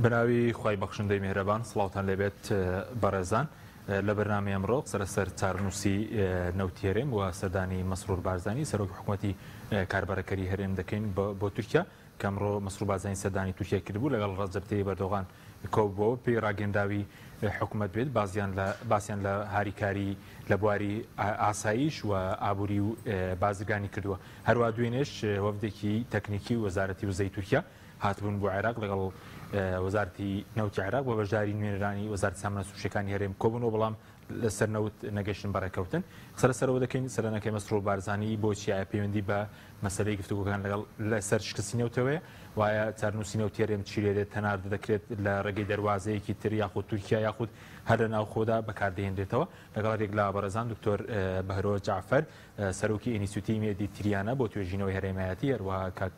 بەناوی خوای بەخشندەی میهرەبان سڵاوتان لێبێت بەڕێزان لە بەرنامەی ئەمڕۆ قسە لەسەر چارەنووسی نەوتی هەرێم و سەردانی مەسرور بارزانی سەرۆکی حکوومەتی کاربەڕێکەری هەرێم دەکەین بۆ تورکیا کە ئەمڕۆ مەسرور بارزانی سەردانی تورکیای کردبوو لەگەڵ ڕەجەب تەیب ئەردۆغان کۆبووەوە پێی ڕاگەنداوی حکوومەت بێت بازیان لە باسیان لە هاریکاری لە بواری ئاسایش و ئابووری و بازرگانی کردووە هەروە دوێنێش وەفدێکی تەکنیکی وەزارەتی وزەی تورکیا هاتبوون بۆ عێراق لەگەڵ وەزارەتی نەوتی عێراق بە بەشداری نوێنەرانی وەزارەتی سامانە سروشتیەکانی هەرێم کۆبوونەوە، بەڵام لەسەر نەوت نەگەشتن بە ڕێککەوتن. قسە لەسەرەوە دەکەین سەردانەکەی مەسرور بارزانی بۆچی ئایا پەیوەندی بە مەسەلەی گفتوگۆکان لەگەڵ لەسەر شکستی نەوتەوەیە و ئایا چارەنووسی نەوتی هەرێم چی لێدێت هەناردە دەکرێت لە ڕێگەی دەروازەیەکی تر یاخود تورکیا یاخود هەر لە ناوخۆدا بەکاردەهێنرێتەوە. لەگەڵ هەریەک لە بەڕێزان دکتۆر بەهرۆ جەعفەر سەرۆکی ئینیستیوتی مێدیتریانە بۆ توێژینەوەی هەرێمایەتی، هەروەها کاک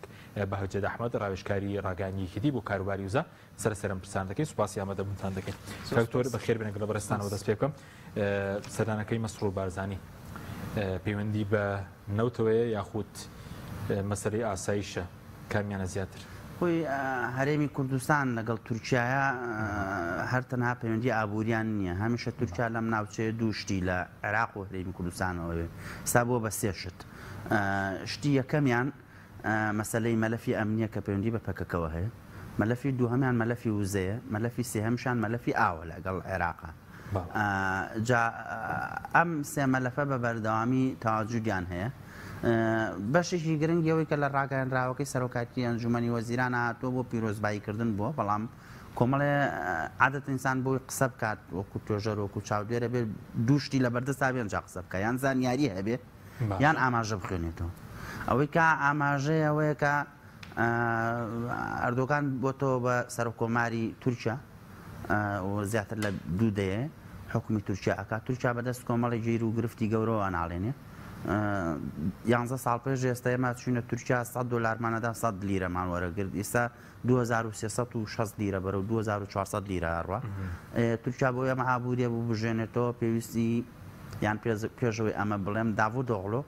بەهجەت ئەحمەد ڕاوێژکاری ڕاگەیاندنی یەکێتی بۆ کاروباری وزە سەر سەرم پرسان دەکەین. سوپاسی ئامادەبوونتان دەکەین. کاک دکتۆر بەخێر بێن، لەگەڵ بەڕێزتانەوە دەست پێ بکەم. سەردانەکەی مەسرور بارزانی پەیوەندی بە نەوتەوەیە یاخود مەسەلەی ئاسایشە؟ کامیانە زیاتر؟ خۆی هەرێمی کوردستان لەگەڵ تورکیایە هەر تەنها پەیوەندی ئابووریان نییە، هەمیشە تورکیا لەم ناوچەیە دوو شتی لە عێراق و هەرێمی کوردستانەوە ئێستا بووە بە سێ شت. شتی یەکەمیان مەسەلەی مەلەفی ئەمنییە کە پەیوەندی بە پەکەکەوە هەیە، مەلەفی دووهەمیان مەلەفی وزەیە، مەلەفی سێهەمشان مەلەفی ئاوە لەگەڵ عێراقا. جا ئەم سێ مەلەفە بە بەردەوامی تەواجودیان هەیە. بەشێکی گرنگی ئەوەی کە لە ڕاگەیەنراوەکەی سەرۆکایەتی ئەنجومەنی وەزیران هاتووە بۆ پیرۆزباییکردن بووە، بەڵام کۆمەڵێ عادەت ئینسان بۆی قسە بکات وەکو توێژەر وەکو چاودێرە بێت دوو شتی لەبەردەستا بێ ئینجا قسە بکات، یان زانیاری هەبێ یان ئاماژە بخوێنێتەوە. ئەوەی کە ئاماژەیە ئەوەیە کە ئەردۆگان بۆتەوە بە سەرۆککۆماری تورکیا و زیاتر لە دوو دەیە حکومی تورکیا ئەکات. تورکیا بەدەست کۆمەڵی گیر و گرفتی گەورەوە ئەناڵێنێ. یانزە ساڵ پێش ئێستا ئێمە چوینە تورکیا 100 دۆلارمانەدا 100 لیرەمان وەرەگرت، ئێستا 2360 لیرە بەرەو 2400 لیرە ئەڕوا. تورکیا بۆ ئێمە ئابووریە بوو بژێنێتەوە پێویستی یان پێشەوەی ئەمە بڵێم داڤودئۆغلۆ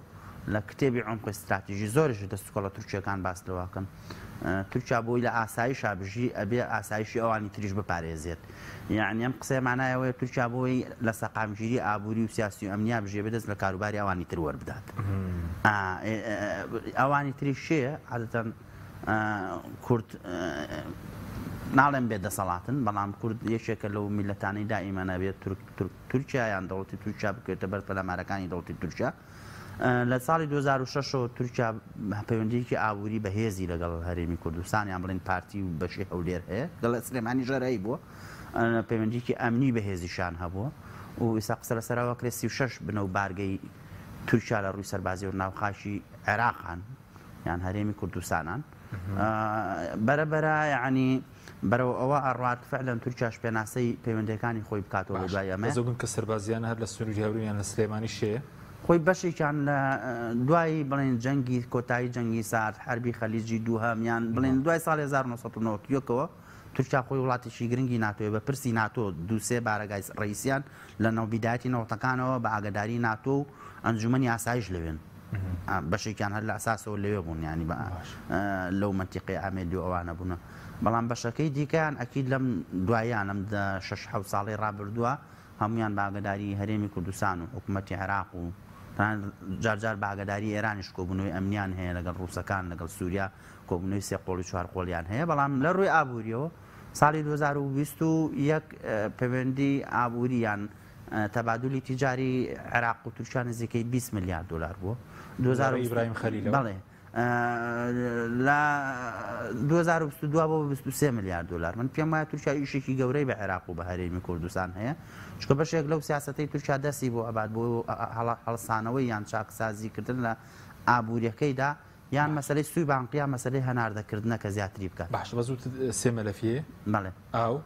لە کتێبی عمق استراتیژی زۆریش دەستوکەڵە تورکیەکان باس لەوەکەن تورکیا بۆی لە ئاسایشا بژی ئەبێ ئاسایشی ئەوانی تریش بپارێزێت یعنی ئەم قسەیە مانای ئەوەیە تورکیا بۆی لە سەقامگیری ئابووری و سیاسی و ئەمنیا بژێ بێ دەست لە کاروباری ئەوانی تر وەربدات ئەوانی تریش شێ عادەتەن کورد ناڵێم بێ دەسەڵاتن بەڵام کورد یەکێکە لەو میلەتانەی دائیمە نەبێت تورکیا یان دەوڵەتی تورکیا بکەوێتە بەر پەلامارەکانی دەوڵەتی تورکیا. لە ساڵی 2006 ەوە تورکیا پەیوەندییەکی ئابووری بەهێزی لەگەڵ هەرێمی کوردستان یان بڵێین پارتی و بەشی هەولێر هەیە، لەگەڵ سلێمانی ژەرایی بووە، پەیوەندییەکی ئەمنی بەهێزیشیان هەبووە و ئێستا قسە لەسەر ئەوە کرێت 36 بنە و بارگەی تورکیا لە ڕووی سەربازیەوە ناو خاکی عێراقان یان هەرێمی کوردستانان بەرە بەرە یعنی بەرەو ئەوە ئەڕوات فعلەن تورکیاش پێناسەی پەیوەندیەکانی خۆی بکاتەوە لە دوای ئەمە. بەس ئەو بنکە سەربازیانە هەر لە سنوری هەولێر یان لە سلێمانیش هەیە؟ خۆی بەشێکیان لە دوای بڵێن جەنگی کۆتایی جەنگی سارد، حەربی خەلیجی دووهەم یان بڵێن دوای ساڵی 1991 ەوە تورکیا خۆی وڵاتێکی گرنگی ناتۆیە بە پرسی ناتۆ دوو سێ بارەگای ڕئیسیان لە بیدایەتی نەوەتەکانەوە بە ئاگاداری ناتۆ و ئەنجومەنی ئاسایش لەوێن. بەشێکیان هەر لە ئەساسەوە لەوێ بوون یانی بە لەو مەنتیقەی ئامێدی و ئەوانە بوون بەڵام بەشەکەی دیکەیان ئەکید لەم دواییان لەم شەش حەوت ساڵەی ڕابردووە هەمویان بە ئاگاداری هەرێمی کوردستان و حکوومەتی عێراق و جار جار بە ئاگاداری ئێرانیش کۆبوونەوەی ئەمنیان هەیە لەگەڵ ڕووسەکان لەگەڵ سووریا کۆبوونەوەی سێ قۆڵی چوار قۆڵیان هەیە بەڵام لە ڕووی ئابووریەوە ساڵی 2021 پەیوەندی ئابووریان تەبادولی تیجاری عێراق و تورکیا نزیکەی 20 ملیار دۆلار بووە. ئیبراهیم خەلیلەوە؟ بەڵێ. لە 2022 بۆ 23 ملیار دۆلار. من پێم وایە تورکیا ئیشێکی گەورەی بە عێراق و بە هەرێمی کوردستان هەیە، چونکە بەشێک لەو سیاسەتەی تورکیا دەستی بۆ ئەبات بۆ هەڵسانەوەی یان چاکسازیکردن لە ئابووریەکەیدا یان مەسەلەی سووی بانقی یان مەسەلەی هەناردەکردنە کە زیاتری بکات. باشە بەس وتت سێ مەلەفی هەیە؟ بەڵێ. ئاو؟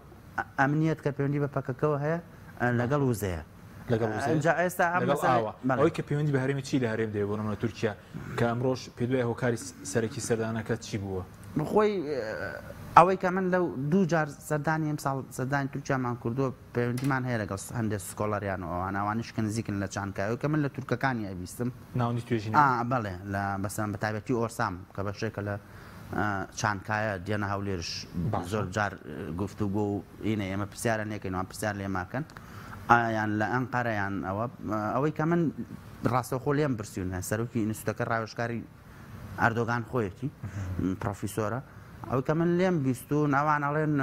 ئەمنیەت کە پەیوەندی بە پەکەکەوە هەیە لەگەڵ وزەیە. لەگەڵ وزەیە؟ ئینجا ئێستا ئەم لەگەڵ مەسەلەی ئاوە. بەڵێ. ئەوەی کە پەیوەندی بە هەرێمی چی لە هەرێم دەوێت بۆ نمونە تورکیا کە ئەمڕۆش پێت وایە هۆکاری سەرەکی سەردانەکە چی بووە؟ خۆی ئەوەی کە من لەو دوو جار سەردانی ئەمساڵ سەردانی تورکیامان کردووە پەیوەندیمان هەیە لەگەڵ هەندێک سکۆڵەریان و ئەوانە ئەوانیش کە نزیکن لە چانکایەوە کە من لە تورکەکانی ئەبیستم ناوەندی توێژینەوە؟ ئا بەڵێ لە بەسەن بە تایبەتی ئۆرسام کە بەشێکە لە چانکایە دێنە هەولێرش زۆر جار گفتوگۆ و ئینە ئێمە پرسیارە نێکەین وان پرسیار لێماکەن ئایان لە ئەنقەرە یان ئەوە ئەوەی کە من ڕاستەوخۆ لێم پرسیونە سەرۆکی ئینستیتوتەکە ڕاوێژکاری ئەردۆگان خۆیەتی پرۆفیسۆرە ئەوەی کە من لێم بیستون ئەوان ئەڵێن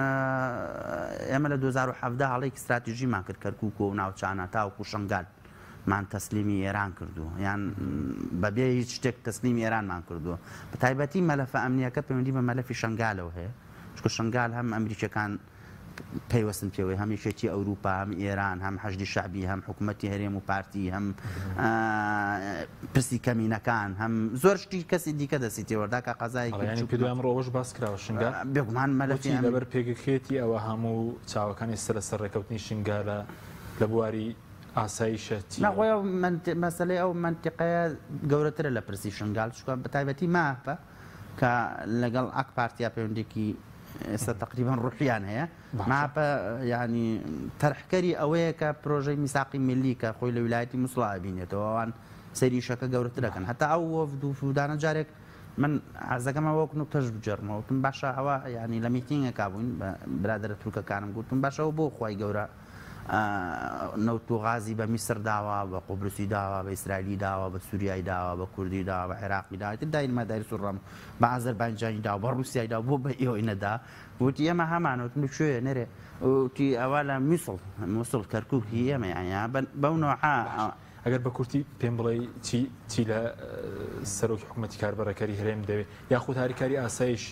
ئێمە لە 2017 هەڵێکی استراتیژیمان کرد کەرکوک و ناوچانە تاوەکو شنگال مان تەسلیمی ئێران کردووە یان بەبێ هیچ شتێک تەسلیمی ئێرانمان کردووە بە تایبەتی مەلەفە ئەمنیەکە پەیوەندی بە مەلەفی شنگالەوە هەیە چونکە شنگال هەم ئەمریکیەکان پەیوەستن پێوەی هەم یەکێتی ئەوروپا هەم ئێران هەم حەشدی شەعبی هەم حکوومەتی هەرێم و پارتی هەم پرسی کەمینەکان هەم زۆر شتی کەسی دیکە دەستی تێوەردا کە قەزایەکی بچووک پێ ئەمڕۆ ئەوەش باس کراوە شنگال بێگومان مەلەفی لەبەر پێگەکەیەتی ئەوە هەموو چاوەکانی سەر لەسەر ڕێکەوتنی شنگالە لە بواری ئاسایشە چییە؟ نا خۆی ئەو مەسەلەی ئەو مەنتیقەیە گەورەترە لە پرسی شنگال چونکە بە تایبەتی ماهەپە کە لەگەڵ ئاک پارتیا پەیوەندێکی ئێستا تقریبان ڕوحیان هەیە ماهەپە یعنی تەرحکەری ئەوەیە کە پرۆژەی میساقی میللی کە خۆی لە ویلایەتی موسڵا ئەبینێتەوە ئەوان سەیری ئیشەکە گەورەتر ئەکەن هەتا ئەو وەفد و فودانە جارێک من حەزەکەم ئەوە وەک نوکتەش بگێڕمەوە وتم باشە ئەوە یعنی لە میتینگەکا بووین بە برادەرە تورکەکانم گوتم باشە ئەوە بۆ خوای گەورە نەوت و غازی بە میسر داوە، بە قوبرسی داوە، بە ئیسرائیلی داوە، بە سوریای داوە، بە کوردی داوە، بە عێراقی داوە، ئیتر دایرما دایر سوڕام، بە ئازەربایجانی داوە، بە ڕووسیای داوە، بۆ بە ئێوەی نەدا؟ وتی ئێمە هەمانە، وتم لە کوێیە نەرێ؟ وتی ئەوە لە میسڵ، موسڵ، کەرکووک هی ئێمە یان بەو نەوعە. ئەگەر بە کورتی پێم بڵێی چی چی لە سەرۆکی حکوومەتی کاربەڕێکەری هەرێم دەوێ یاخود هاریکاری ئاسایش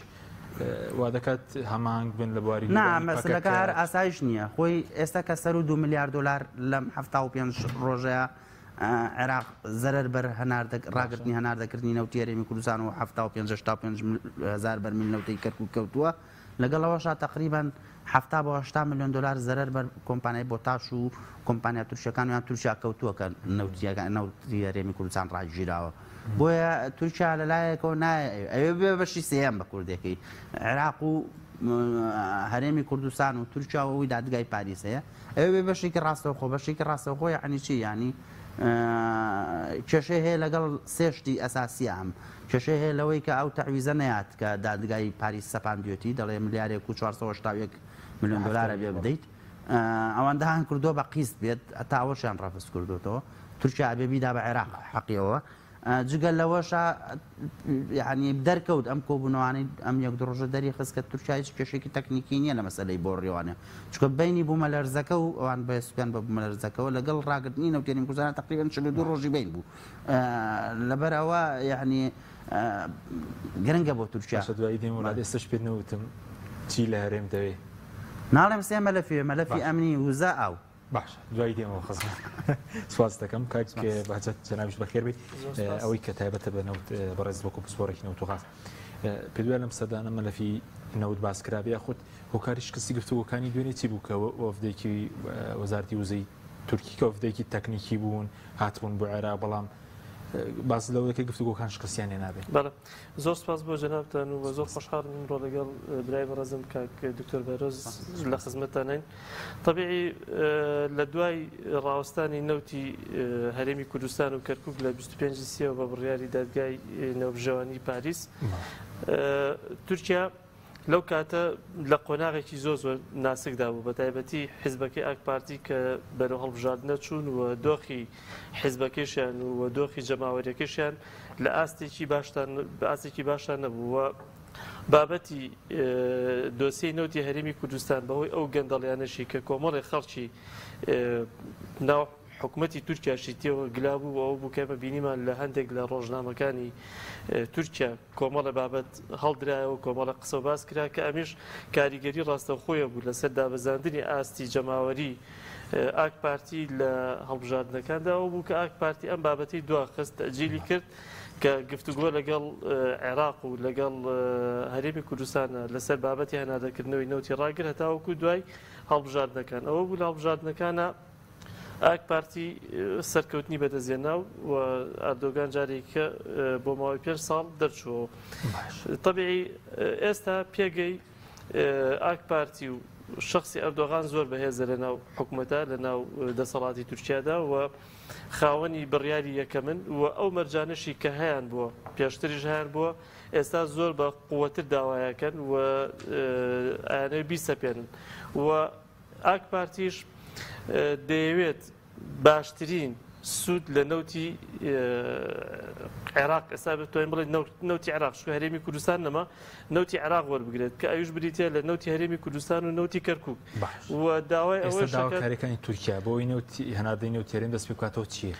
وا دەکات هەماهەنگ بن لە بواری نا مەسلەکە هەر ئاسایش نییە خۆی ئێستا کە سەر و دو ملیار دلار لەم 75 ڕۆژەیە عێراق زەرەر بەر هەناردە ڕاگرتنی هەناردەکردنی نەوتی هەرێمی کوردستان و 75 85 هزار بەرمیل نەوتی کەرکوک کەوتووە لەگەڵ ئەوەشا تەقریبەن 70 بۆ 80 ملیۆن دلار زەرەر بەر کۆمپانیای بۆتاش و کۆمپانیا تورکیەکان یان تورکیا کەوتووە کە نەوتیەکان نەوتی هەرێمی کوردستان ڕاگیراوە بۆیە تورکیا لەلایەکەوە نایەوێ بێ بەشی سێیەم بە کوردەکەی عێراق و هەرێمی کوردستان و تورکیا و ئەوی دادگای پاریس هەیە ئەوێ بێ بەشێکی ڕاستەوخۆ بەشێکی ڕاستەوخۆ یعنی چی یعنی کێشەی هەیە لەگەڵ سێشتی ئەساسیە ئەم کێشەی هەیە لەوەی کە ئەو تەعویزە نەیات کە دادگای پاریس سەپاندوێتی دەڵێ ملیارێک و 481 میلیۆن دلارە بێ بدەیت ئەوان داهان کردووە بە قیست بێت هەتا ئەوەشیان ڕەفز کردوتەوە تورکیا ئەبێ بیدا بە عێراق حەقیەوە جگە لەوەشا یعنی دەرکەوت ئەم کۆبوونەوانەی ئەم یەک دوو ڕۆژە دەری خست کە تورکیا هیچ کێشێکی تەکنیکی نییە لە مەسەلەی بۆڕیوانە چونکە بینی بوومەلەرزەکە و ئەوان بەسپیان بە بوومەلەرزەکەوە لەگەڵ ڕاگرتنی نەوتێنی کوردستان تقریبا 42 ڕۆژی بین بوو لەبەر ئەوە یعنی گرنگە بۆ تورکیا. باشە دوایی دێم وڵات ئێستاش پێت نەوتم چی لە هەرێم دەوێ؟ ناڵێم سێ مەلەفی مەلەفی ئەمنی وزە ئاو. باشە دوایی دێمەوە خزمەت سواز دەکەم کاک بەهجەت جەنابیش بەخێر بێی ئەوەی کە تایبەتە بە نەوت بەڕێز وەکو پسپۆڕێکی نەوت و غاز پێت وایە لەم سەردانە مەلەفی نەوت باس کرابێ یاخود هۆکاری شکستی گفتوگۆکانی دوێنێ چی بوو کە وەفدێکی وەزارەتی وزەی تورکی کە وەفدێکی تەکنیکی بوون هاتبوون بۆ عێراق بەڵام باس لەوە دەکرێت گفتوگۆکان شکستیان هێنابێ. بەڵێ زۆر سپاس بۆ جەنابتان و زۆر خۆشحاڵم ئیمڕۆ لەگەڵ برای بەڕێزم کاک دکتۆر بەرۆز لە خزمەتتانین. تەبیعی لە دوای ڕاوەستانی نەوتی هەرێمی کوردستان و کەرکوک لە 25 سیەوە بە بڕیاری دادگای ناوبژیوانی پاریس تورکیا لەو کاتە لە قۆناغێکی زۆر زۆر ناسکدا بوو، بەتایبەتی حیزبەکەی ئاک پارتی کە بەرەو هەڵبژاردنە چوون و دۆخی حیزبەکەیشیان و دۆخی جەماوەریەکەشیان لە ئاستێکی باشتان بە ئاستێکی باشان نەبوو و بابەتی دۆسیەی نەوتی هەرێمی کوردستان بەهۆی ئەو گەندەڵیانەشی کە کۆمەڵێک خەڵکی ناو حکومەتی تورکیاشی تێوە گلابوو و ئەوە بوو کە ئێمە بینیمان لە هەندێک لە ڕۆژنامەکانی تورکیا کۆمەڵە بابەت هەڵدرایەوە، کۆمەڵە قسە و باس کرا کە ئەمیش کاریگەری ڕاستەوخۆیە بوو لەسەر دابەزاندنی ئاستی جەماوەری ئاک پارتی لە هەڵبژاردنەکاندا. ئەوە بوو کە ئاک پارتی ئەم بابەتەی دواخست، تەئجیلی کرد کە گفتوگۆ لەگەڵ عێراق و لەگەڵ هەرێمی کوردستان لەسەر بابەتی هەناردەکردنەوەی نەوتی ڕاگر هەتاوەکو دوای هەڵبژاردنەکان. ئەوە بوو لە هەڵبژاردنەکانە ئاک پارتی سەرکەوتنی بەدەستهێنا و ئەردۆگان جارێکە بۆ ماوەی پێنج ساڵ دەرچووەوە. تەبیعی ئێستا پێگەی ئاک پارتی و شخصی ئەردۆغان زۆر بەهێزە لە ناو حکومەتە لە ناو دەسەڵاتی تورکیادا و خاوەنی بڕیاری یەکەمن و ئەو مەرجانەشی کە هەیان بووە پێشتریش هەیان بووە ئێستا زۆر بە قوەتر داوایەکەن و ئەیانەوێت بیسەپێنن و ئاک پارتیش دەیەوێت باشترین سوود لە نەوتی عێراق ئێستا بتوانین بڵێن نەوتی عێراق چونکە هەرێمی کوردستان نەما نەوتی عێراق وەربگرێت کە ئەویش بریتە لە نەوتی هەرێمی کوردستان و نەوتی کەرکک و داوای ئەوەش داواکاریەکانی تورکیا بۆ ئەوەی نەوتی هەناردەی نەوتی هەرێم دەست پێ بکاتەوە چییە؟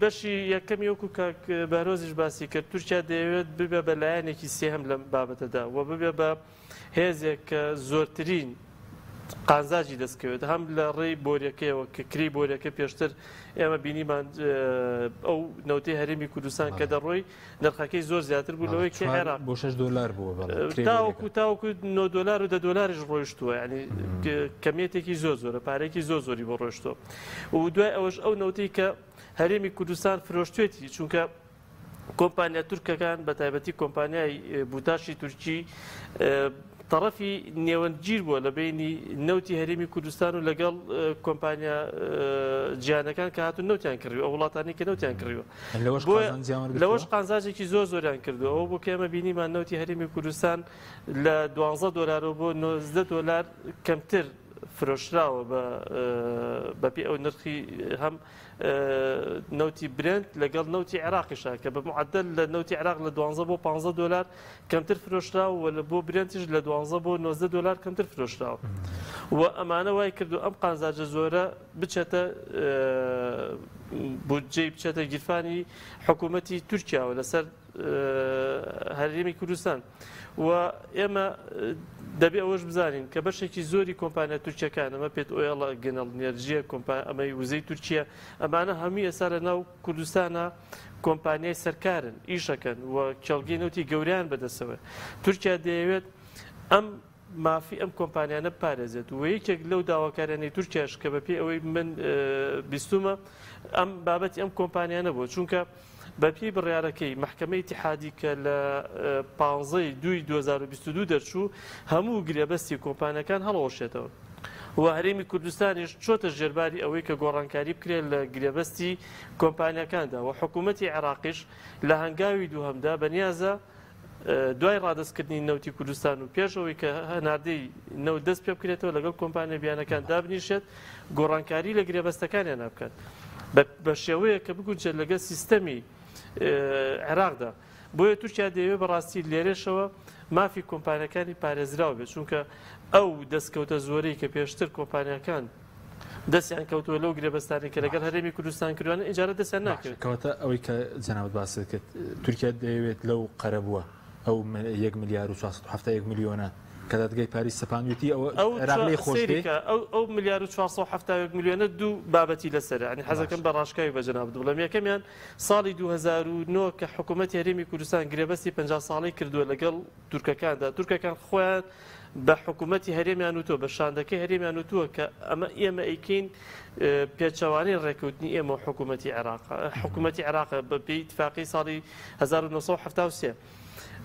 بەشی یەکەمی وەکو کاک بەهرۆزیش باسی کرد تورکیا دەیەوێت ببێ بە لایەنێکی سێهەم لەم بابەتەدا و ببێ بە هێزێک کە زۆرترین قازانجی دەستکەوێت هەم لە ڕێی بۆریەکەیەوە کە کری بۆریەکە پێشتر ئێمە بینیمان ئەو نەوتەی هەرێمی کوردستان کە دەڕۆی نرخەکەی زۆر زیاتر بوو لەوەی کە عێراق بۆ 6 دلار بووە تاوەکو تاوەکو 9 دلار و 10 دلاریش ڕۆیشتووە ینی کەمیەتێکی زۆر زۆرە پارێکی زۆر زۆری بۆ ڕۆیشتووە و دوای ئەوەش ئەو نەوتەی کە هەرێمی کوردستان فرۆشتێتی چونکە کۆمپانیا تورکەکان بە تایبەتی کۆمپانیای بوتاشی تورکی تەڕەفی نێوەندگیر بووە لە بینی نەوتی هەرێمی کوردستان و لەگەڵ کۆمپانیا جیانەکان کە هاتون نەوتیان کڕیوە ئەو وڵاتانی کە نەوتیان کڕیوە لەوەش قازانجێکی زۆر زۆریان کردو ئەوە بۆ کە ئێمە بینیمان نەوتی هەرێمی کوردستان لە 12 دلارەوە بۆ 19 دلار کەمتر فرۆشراوە بەپێی ئەو نرخی هەم نەوتی برێنت لەگەڵ نەوتی عێراقیشە کە بە معدل لە نەوتی عێراق لە 12 بۆ 15 دلار کەمتر فرۆشراوە و لە بۆ برێنتیش لە 12 بۆ 19 دلار کەمتر فرۆشراوە و ئەمانە وای کردو ئەم قازانجە زۆرە بچێتە بودجەی بچێتە گیرفانی حکوومەتی تورکیاوە لەسەر هەرێمی کوردستان و ئێمە دەبێ ئەوەش بزانین کە بەشێکی زۆری کۆمپانیا تورکیەکان ئەمە پێت ئۆیڵە گەنەڵ نێرجیە کۆمپا ئەمەی وزەی تورکیە ئەمانە هەمووی ئێستا لە ناو کوردستانە کۆمپانیای سەرکارن ئیشەکەن و کێڵگەی نەوتی گەوریان بەدەستەوە تورکیا دەیەوێت ئەم مافی ئەم کۆمپانیانە بپارێزێت و یەکێک لەو داواکاریانەی تورکیاش کە بەپێی ئەوەی من بیستومە ئەم بابەتی ئەم کۆمپانیانە بووە چونکە بەپێی بڕیارەکەی مەحکەمەی ئیتیحادی کە لە 15 دووی 2022 دەرچوو هەموو گرێبەستی کۆمپانیەکان هەڵەوەشێتەوە و هەرێمی کوردستانیش چۆتە ژێرباری ئەوەی کە گۆڕانکاری بکرێت لە گرێبەستی کۆمپانیەکاندا و حکوومەتی عێراقیش لە هەنگاوی دووهەمدا بەنیازە دوای ڕادەستکردنی نەوتی کوردستان و پێش ئەوەی کە هەناردەی نەوت دەست پێ بکرێتەوە لەگەڵ کۆمپانیا بیانەکان دابنیشێت گۆڕانکاری لە گرێبەستەکانیان بکات بە شێوەیە کە بگونجێت لەگەڵ سیستەمی عێراقدا بۆیە تورکیا دەیەوێت بەڕاستی لێرەشەوە مافی کۆمپانیەکانی پارێزراو بێت چونکە ئەو دەستکەوتە زۆرەی کە پێشتر کۆمپانیاکان دەستیان کەوتووە لەو گرێبەستانەی کە لەگەڵ هەرێمی کوردستان کردووانە ئینجارە دەستیان ناکەوێت. کەواتە ئەوەی کە جەنابت باست کرد تورکیا دەیەوێت لەو قەرەبووە ئەو یەک ملیار و 471 ملیۆنە کە دادگای پاریس سەپاندوێتی ئەوە عێراق لێی خۆش بێ؟ ئەو ملیار و 471 ملیۆنە دوو بابەتی لەسەرە یانی حەزەکەم بە ڕاشکاوی بە جەنابت بڵێم یەکەمیان ساڵی 2009 کە حکوومەتی هەرێمی کوردستان گرێبەستی 50 ساڵەی کردووە لەگەڵ تورکەکاندا تورکەکان خۆیان بە حکوومەتی هەرێمیان وتووە بە شاندەکەی هەرێمیان وتووە کە ئەمە ئێمە ئەیکەین پێچەوانەی ڕێکەوتنی ئێمە و حکوومەتی عێراق حکوومەتی عێراق بە پێی اتفاقی ساڵی 1973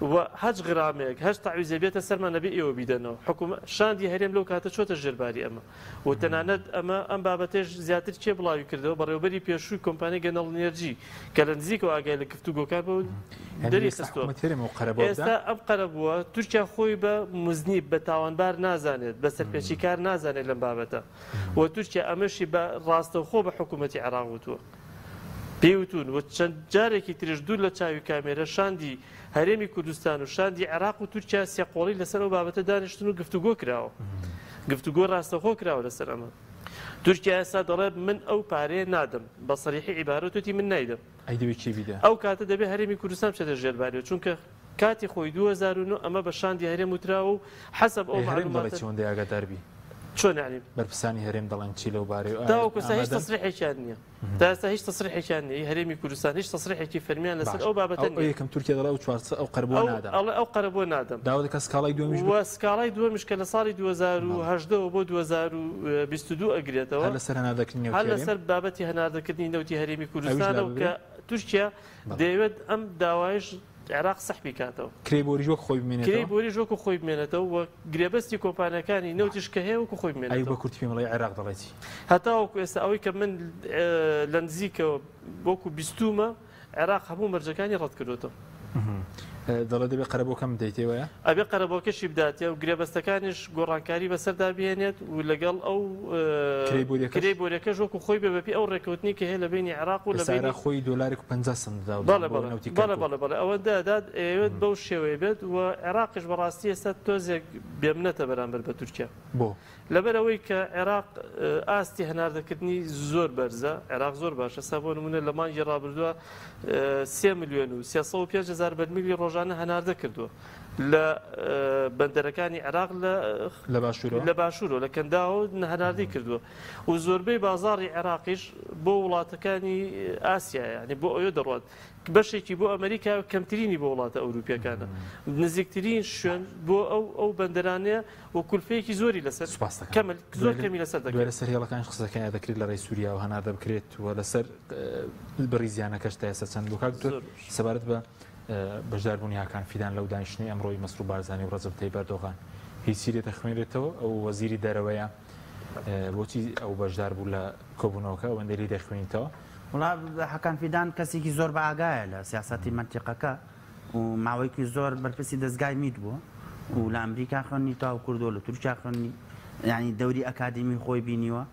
و هەچ غرامێک هەچ تەعویزێ بێتە سەرمان نەبێ ئێوە بیدەنەوە حکوومەت شاندی هەرێم لەو کاتە چۆتە ژێرباری ئەمە و تەنانەت ئەمە ئەم بابەتەش زیاتر کێ بڵاوی کردەوە بەڕێوەبەری پێشووی کۆمپانیای گەنەڵ ئێنێرجی کە لە نزیکەوە ئاگای لە گفتوگۆکان بوو دەری خستووە ئێستا ئەم قەرەبووە تورکیا خۆی بە مزنیب بە تاوانبار نازانێت بە سەرپێچیکار نازانێت لەم بابەتە و تورکیا ئەمەشی بە ڕاستەوخۆ بە حکوومەتی عێراق وتووە پێی وتون و چەند جارێکی تریش دوور لە چاوی کامێرە شاندی هەرێمی کوردستان و شاندی عێراق و تورکیا سێقۆڵی لەسەر ئەو بابەتە دانیشتن و گفتوگۆ کراوە گفتوگۆ ڕاستەوخۆ کراوە لەسەر ئەمە تورکیا ئێستا دەڵێت من ئەو پارەیە نادەم بە سەریحی عیبارەت وتی من نایدەم ئەی دەبێ کێ بیدا؟ ئەو کاتە دەبێ هەرێمی کوردستان بچێتە ژێرباریەوە چونکە کاتی خۆی 2009 ئەمە بە شاندی هەرێم وتراوە و حەسەب ئەو ئەی هەرێم دەڵێ مەعلوماتە چۆن دەی ئاگادار بی؟ چۆن یانی؟ بەرپرسانی هەرێم دەڵێن چی لەو بارەیەوە؟ ئایا تاوەکو ئێستا هیچ ئامادەن؟ تەسریحێکیان نییە. تا ئێستا هیچ تەسریحێکیان نییە ی هەرێمی کوردستان هیچ تەسریحێکی فەرمیان لەسەر باش ئەو بابەتە ئەو نییە. یەکەم تورکیا دەڵێ ئەو چوار ئەو قەرەبووە ئەو نادەم. ئەڵێ ئەو قەرەبووە نادەم. داوا دەکات سکاڵای دووەمیش و بکات. سکاڵای دووەمیش کە لە ساڵی 2018 وە بۆ 2022 ئەگرێتەوە هەر لەسەر هەناردەکردنی نەوتی هەر هەرێم. لەسەر بابەتی هەناردەکردنی نەوتی هەرێمی ئەویش کوردستانە و لاببرێ. کە تورکیا بەڵێ. دەیەوێت ئەم داوایەش عێراق سەحبی کاتەوە. کرێی بۆریش وەک خۆی بمێنێتەوە؟ کرێی بۆریش وەکو خۆی بمێنێتەوە و گرێبەستی کۆمپانیاکانی نەوتیش کە هەیە وەکو خۆی بمێنێتەوە. ئەی بە کورتی پێم بڵێ عێراق دەڵێ چی؟ هەتاوەکو ئێستا ئەوەی کە من لە نزیکەوە وەکو بیستوومە عێراق هەموو مەرجەکانی ڕەتکردۆتەوە. دەڵێ دەبێ قەرەبووەکەم بدەیتێ وایە؟ ئەبێ قەرەبووەکەشی بداتێ و گرێبەستەکانیش گۆڕانکاری بەسەردا بهێنێت و لەگەڵ ئەو کرێی بۆریەکەش وەکو خۆی بێ بەپێی ئەو ڕێککەوتنی کە هەیە لە بەینی عێراق و لە بەینی ئێستا خۆی دۆلارێک و 50 سەنت دەدا و بەڵێ بەڵێ بەڵێ بەڵێ بەڵێ ئەوەندە ئەدات ئەیەوێت بەو شێوەیە بێت و عێراقیش بەڕاستی ئێستا تۆزێک بێمنەتە بەرامبەر بە تورکیا. بۆ؟ لەبەر ئەوەی کە عێراق ئاستی هەناردەکردنی زۆر بەرزە، عێراق زۆر باشە، ئێستا بۆ نموونە لە مانگی ڕابردووە سێ ملیۆن و 305 هەزار بەرمیلی ڕۆژانە هەناردە کردووە لە بەندەرەکانی عێراق لە لە باشوورەوە لە باشوورەوە لە کەنداوە هەناردەی کردووە و زۆربەی بازاڕی عێراقیش بۆ وڵاتەکانی ئاسیا یعنی بۆ ئەوێ دەڕوات بەشێکی بۆ ئەمریکا و کەمترینی بۆ وڵاتە ئەوروپیەکانە نزیکترین شوێن بۆ ئەو ئەو بەندەرانەیە و کولفەیەکی زۆری لەسەر سوپاس دەکەم. کەمە زۆر کەمی لەسەر دوای دەکرێت. لەسەر هێڵەکانیش قسەکانیان دەکرێت لە ڕێی سووریاوە هەناردە بکرێت و لەسەر بڕی زیانەکەش تا ئێستا چەند بوو کاک دکتۆر زۆر باش. سەبارەت بە بەشداربوونی هاکان فیدان لەو دانیشتنەی ئەمڕۆی مەسرور بارزانی و ڕەجەب تەیب ئەردۆغان هیچی لێ دەخوێنرێتەوە ئەو وەزیری دەرەوەیە بۆچی ئەو بەشدار بوو لە کۆبوونەوەکە ئەوەندەی لێی دەخوێنیتەوە؟ وەڵا هاکان فیدان کەسێکی زۆر بە ئاگایە لە سیاسەتی مەنتیقەکە و ماوەیەکی زۆر بەرپرسی دەزگای میت بووە و لە ئەمریکا خوێندنی تەواو کردووە لە تورکیا خوێندنی یعنی دەوری ئەکادیمی خۆی بینیوە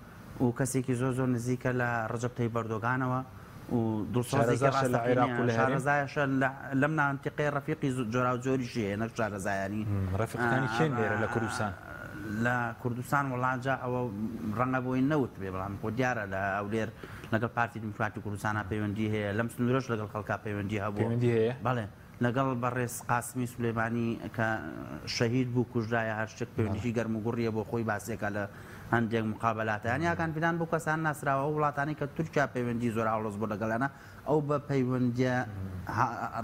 و کەسێکی زۆر زۆر نزیکە لە ڕەجەب تەیب ئەردۆگانەوە و دڵسۆزێکی شارەزاشە لە عێراق و ڕاستەقینەیە لە هەرێم؟ شارەزایەشە لەم نانتیقەیە ڕەفیقی جۆراوجۆریشی هەیە نەک شارەزایانی ڕەفیقەکانی کێن لێرە لە کوردستان؟ لە کوردستان وەڵا جا ئەوە ڕەنگە بۆی نەوت بێ بەڵام خۆ دیارە لە هەولێر لەگەڵ پارتی دیموکراتی کوردستانا پەیوەندی هەیە لەم سنوورەش لەگەڵ خەڵکا پەیوەندی هەبووە پەیوەندی هەیە؟ بەڵێ لەگەڵ بەڕێز قاسمی سولەیمانی کە شەهید بوو کوژرایە هەر شتێک پەیوەندیی گەرم و گوڕیە بۆ خۆی باسێکە لە هەندێک مقابلاتە یانی هاکان فیدان بۆ کەسان ناسراوە ئەو وڵاتانەی کە تورکیا پەیوەندی زۆر ئاڵۆز بوو لەگەڵیانە ئەو بە پەیوەندیە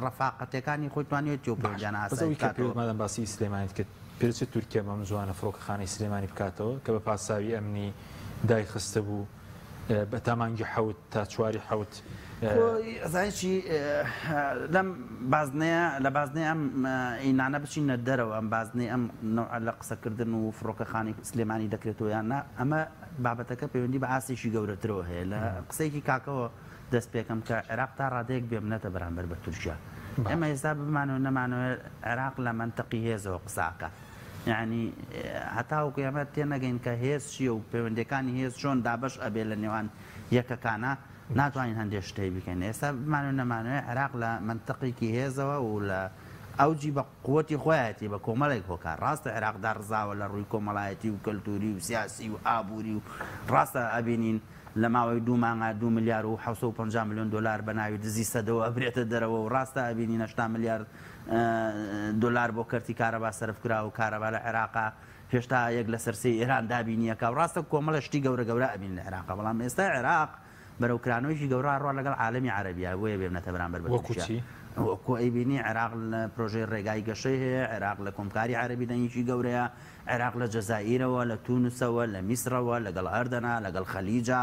ڕەفاقەتەکانی خۆی توانیوێتی ئەو باش پەیوەندیانە بەس ئاسایی ئەوەی کە بکاتەوە. پێوت مادام باسی سلێمانیت کرد پێدەچێت تورکیا بەم زووانە فڕۆکەخانەی سلێمانی بکاتەوە کە بە پاساوی ئەمنی دایخستبوو بە تا مانگی حەوت تا چواری حەوت. خۆی ئەزانی چی لەم بازنەیە لە بازنەی ئەم ئینانە بچینە دەرەوە ئەم بازنەی ئەم نەوعە لە قسەکردن و فڕۆکەخانەی سلێمانی دەکرێتەوە یان نا ئەمە بابەتەکە پەیوەندی بە ئاستێکی گەورەترەوە هەیە لە قسەیەکی کاکەوە دەست پێکەم کە عێراق تا ڕادەیەک بێمنەتە بەرامبەر بە تورکیا ئێمە ئێستا بمانەوە نەمانەوە عێراق لە مەنتقی هێزەوە قساکە یانی هەتاوەکو ئێمە تێنەگەین کە هێز چییە و پەیوەندیەکانی هێز چۆن دابەش ئەبێ لە نێوان یەکەکانا ناتوانین هەندێ شتەی بکەین ئێستا بمانەوێ نەمانەوێ عێراق لە مەنتقێکی هێزەوە و لە ئەوجی بە قوتی خۆیەتی بە کۆمەڵێک هۆکار ڕاستە عێراق داڕزاوە لە ڕووی کۆمەڵایەتی و کەلتوری و سیاسی و ئابووری و ڕاستە ئەبینین لە ماوەی دوو مانگا 2 ملیار و 750 ملیۆن دۆلار بە ناوی دزی سەدەوە ئەبرێتە دەرەوە و ڕاستە ئەبینین 80 ملیار دۆلار بۆ کەرتی کارەبا سەرف کرا و کارەبا لە عێراقا هێشتا یەک لەسەر سێی ئێران دابینیەکا و ڕاستە کۆمەڵە شتی گەورە گەورە ئەبین لە عێراقا بەڵام ئێستا عێراق بەرەو کرانەوەیەکی گەورە ئەڕوا لەگەڵ عالەمی عەرەبیا بۆیە بێمنەتە بەرامبەر بە وەکو تورکیا چی؟ وەکو ئەیبینی عێراق لە پرۆژەی ڕێگای گەشەی هەیە عێراق لە کۆمکاری عەرەبی دەنگێکی گەورەیە عێراق لە جەزائیرەوە لە تونسەوە لە میسرەوە لەگەڵ ئەردەنا لەگەڵ خەلیجا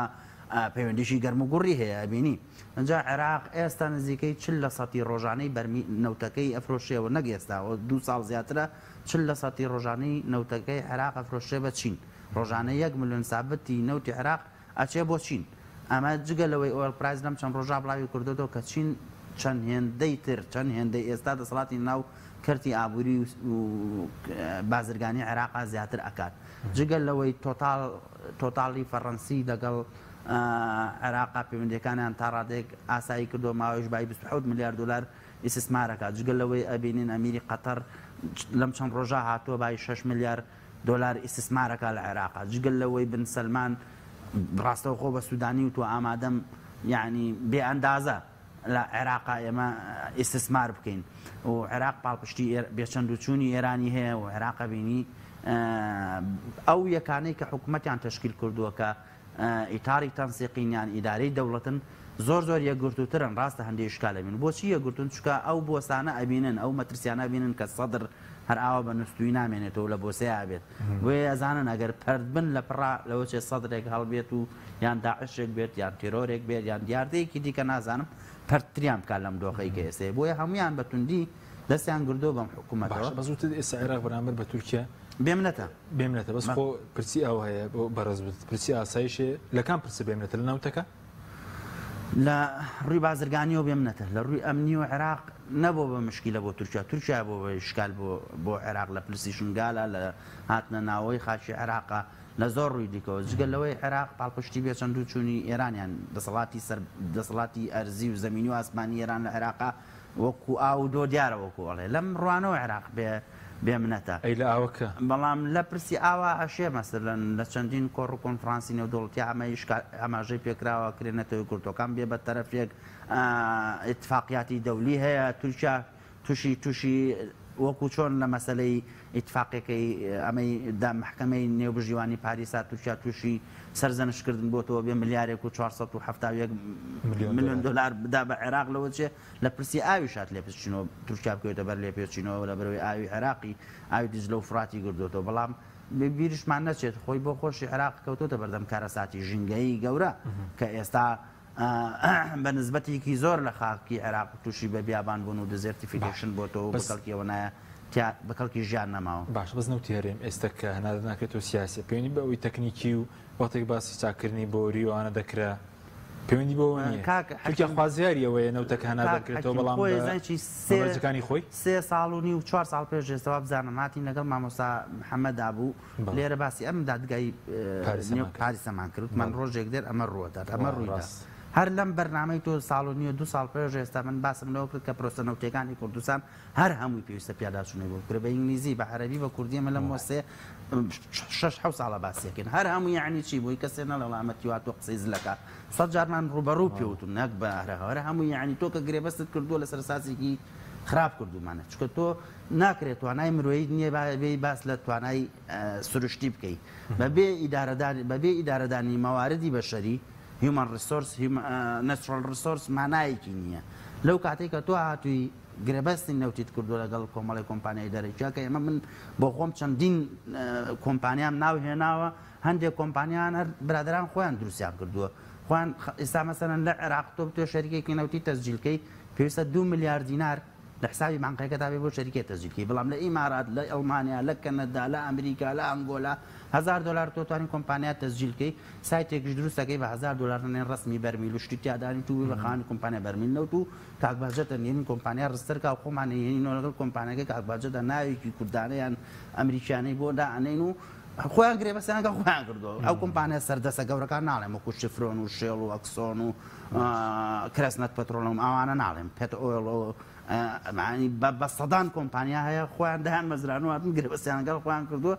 پەیوەندیی گەرم و گوڕی هەیە ئەبینی ئینجا عێراق ئێستا نزیکەی 40 لە سەتی ڕۆژانەی بەرمیل نەوتەکەی ئەفرۆشێەوە نەک ئێستا دوو ساڵ زیاترە 40 لە سەتی ڕۆژانەی نەوتەکەی عێراق ئەفرۆشێ بە چین ڕۆژانە یەک ملیۆن سابتی نەوتی عێراق ئەچێ بۆ چین ئەمە جگە لەوەی Oil Price لەم چەند ڕۆژە بڵاوی کردۆتەوە کە چین چەند هێندەی تر چەند هێندەی ئێستا دەسەڵاتی ناو کەرتی ئابووری و بازرگانی عێراقا زیاتر ئەکات جگە لەوەی تۆتاڵ تۆتاڵی فەڕەنسی لەگەڵ عێراقا پەیوەندیەکانیان تا ڕادەیەک ئاسایی کردووە ماوەیش بای 27 ملیار دلار ئیسیسمارەکە جگە لەوەی ئەبینین ئەمیری قەتەر لەم چەند ڕۆژە هاتووە بای 6 ملیار دۆلار ئیستیسمارەکە لە عێراقا جگە لەوەی بن سەلمان ڕاستەوخۆ بە سوودانی وتووە ئامادەم یعنی بێ ئەندازە لە عێراقا ئێمە ئیستیسمار بکەین و عێراق پاڵپشتی بێچەند و چوونی ئێرانی هەیە و عێراقە بینی ئەو یەکانەی کە حکوومەتیان تەشکیل کردووە کە ئیتاری تەنسیقین یان ئیدارەی دەوڵەتن زۆر زۆر یەکگرتووترن ڕاستە هەندێک ئیشکال ئەبینن بۆچی یەکگرتوون چونکە ئەو بۆسانە ئەبینن ئەو مەترسیانە ئەبینن کە سەدر هەر ئاوا بە نوستووی نامێنێتەوە لە بۆسەیا ئەبێت بۆیە ئەزانن ئەگەر پەرت بن لە پڕا لەوە چێ سەدرێک هەڵبێت و یان داعشێک بێت یان تێرۆرێک بێت یان دیاردەیەکی دیکە نازانم پەرتتریان بکات لەم دۆخەی کە ئێستەیە بۆیە هەمویان بە توندی دەستیان گردووە بەم حکوومەتەوە. باشە بەس وتت ئێستا عێراق بەرامبەر بە تورکیا بێمنەتە. بێمنەتە بەس خۆ پرسی ئاو هەیە بۆ بەڕێز وتت پرسی ئاسایش هەیە لە کام پرسە بێمنەتە لە نەوتەکە؟ لە ڕووی بازرگانیەوە بێمنەتە لە ڕووی ئەمنیەوە عێراق نەبووە بە مشکیلە بۆ تورکیا تورکیا بۆ بە ئیشکال بۆ بۆ عێراق لە پرسی شنگالە لە هاتنە ناوەوەی خاکی عێراقە لە زۆر ڕووی دیکەوە جگە لەوەی عێراق پاڵپشتی بێ چەند و چوونی ئێرانیان دەسەڵاتی سەر دەسەڵاتی ئەرزی و زەمینی و ئاسمانی ئێران لە عێراقا وەکو ئاو و دۆ دیارە وەکو ئەڵێ لەم ڕوانەوە عێراق بێ بێ منەتە. ئەی لە ئاوەکە؟ بەڵام لە پرسی ئاوا ئەشێ مەسەلەن لە چەندین کۆڕ و کۆنفرانسی نێودەوڵەتی ئەمەیش ئاماژەی پێکراوە کرێ نەتەوە یەکگرتووەکان بێ بە تەرەفێک ئیتفاقیاتی دەولی هەیە تورکیا توشی توشی وەکو چۆن لە مەسەلەی ئیتفاقیەکەی ئەمەی دا مەحکەمەی نێوبژیوانی پاریسا تورکیا توشی سەرزەنشت کردن بۆتەوە بێ ملیارێک و 471 ملیۆن دۆلار بدا بە عێراق لەوە چێ لە پرسی ئاویش هات لێپرسینەوە تورکیا بکەوێتە بەر لێپێچینەوە لە بەرەوەی ئاوی عێراقی ئاوی دیجلە و فڕاتی گردۆتەوە بەڵام بیریشمان نەچێت خۆی بۆ خۆشی عێراق کەوتۆتە بەردەم کارەساتی ژینگەیی گەورە کە ئێستا بە نسبەتێکی زۆر لە خاکی عێراق تووشی بە بیابان بوون و desertification بۆتەوە و بە کەڵکی ئەوە نایە تیا بە کەڵکی ژیان نەماوە. باشە بەس نەوتی هەرێم ئێستا کە هەناردە ناکرێتەوە سیاسیە پەیوەندی بە ئەوەی تەکنیکی و وەختێک باسی چاککردنی بۆری و ئەوانە دەکرا پەیوەندی بەوە نییە کاک تورکیا حەکیم خوازیاری ئەوەیە نەوتەکە هەناردە کاک بکرێتەوە حەکیم بەڵام خۆی بە ئەزانی چی سێ مەرجەکانی خۆی سێ ساڵ و نیو چوار ساڵ پێش ئێستا وابزانم هاتین لەگەڵ مامۆستا محەمەدا بوو بەڵێ لێرە باسی ئەم دادگای نێو پاریسەمان کرد پاریسەمان کرد وتمان بەڵێ ڕۆژێک دێت ئەمە ڕووەدات ئەمە وا ڕوویدا ڕاست هەر لەم بەرنامەی تۆ ساڵ و نیو دوو ساڵ پێش ئێستا من باسم لەوە کرد کە پرۆسە نەوتیەکانی کوردستان هەر هەمووی پێویستە پیاداچوونەوەی بۆ بکرێت بە ئینگلیزی بە عەرەبی بە کوردی ئێمە لەم وەسێ شەش حەوت ساڵە باسی ئەکەین هەر هەموو یەعنی چی بۆی کەسێ نەڵێ وەڵا ئەمە تیوا تۆ قسەی زلەکە سەد جارمان ڕووبەڕوو پێ وتون نەک بە هەر هەموو یەعنی تۆ کە گرێبەستت کردووە لەسەر ئەساسێکی خراپ کردوومانە چونکە تۆ ناکرێت توانای مرۆییت نییە بێی باس لە توانای سروشتی بکەی بەبێ ئیدارەدانی بەبێ ئیدارەدانی مەواردی بەشەری human resource natural resource مانایەکی نییە لەو کاتێک کە تۆ هاتووی گرێبەستی نەوتیت کردووە لەگەڵ کۆمەڵی کۆمپانیای دەرەکیە کە ئێمە من بۆ خۆم چەندین کۆمپانیام ناو هێناوە هەندێک کۆمپانیان هەر برادران خۆیان دروستیان کردووە خۆیان ئێستا مەسەلەن لە عێراق تۆ بتوێ شەریکێکی نەوتی تەسجیلکەی پێویستە 2 ملیار دینار لە حسابی بانقیەکەتا بێ بۆ شەریکێ تەسجیلکەی بەڵام لە ئیمارات لە ئەڵمانیا لە کەنەدا لە ئەمریکا لە ئەنگۆلا هەزار دۆلار تۆ توانی کۆمپانیا تەسجیلکەی سایتێکیش دروست دەکەی بە هەزار دۆلار نەنێن ڕەسمی بەرمیل و شتی تیا دانی تو بی بە خاوەنی کۆمپانیا بەرمیل نەوت و کاک بەهجەتە نێرین کۆمپانیا ڕستەر کا و خۆمان ئەیهێنینەوە لەگەڵ کۆمپانیاکەی کاک بەهجەتە ناوێکی کوردانە یان ئەمریکیانەی بۆ دائەنێین و خۆیان گرێبەستیان لەگەڵ خۆیان کردووە ئەو کۆمپانیا سەردەسە گەورەکان ناڵێم وەکو شفرۆن و شێڵ و ئەکسۆن و کرەسنەت پەترۆڵم ئەوانە ناڵێم پێت ئۆیڵ و بە سەدان کۆمپانیا هەیە خۆیان دایان مەزران و هاتن گرێبەستیان لەگەڵ خۆیان کردووە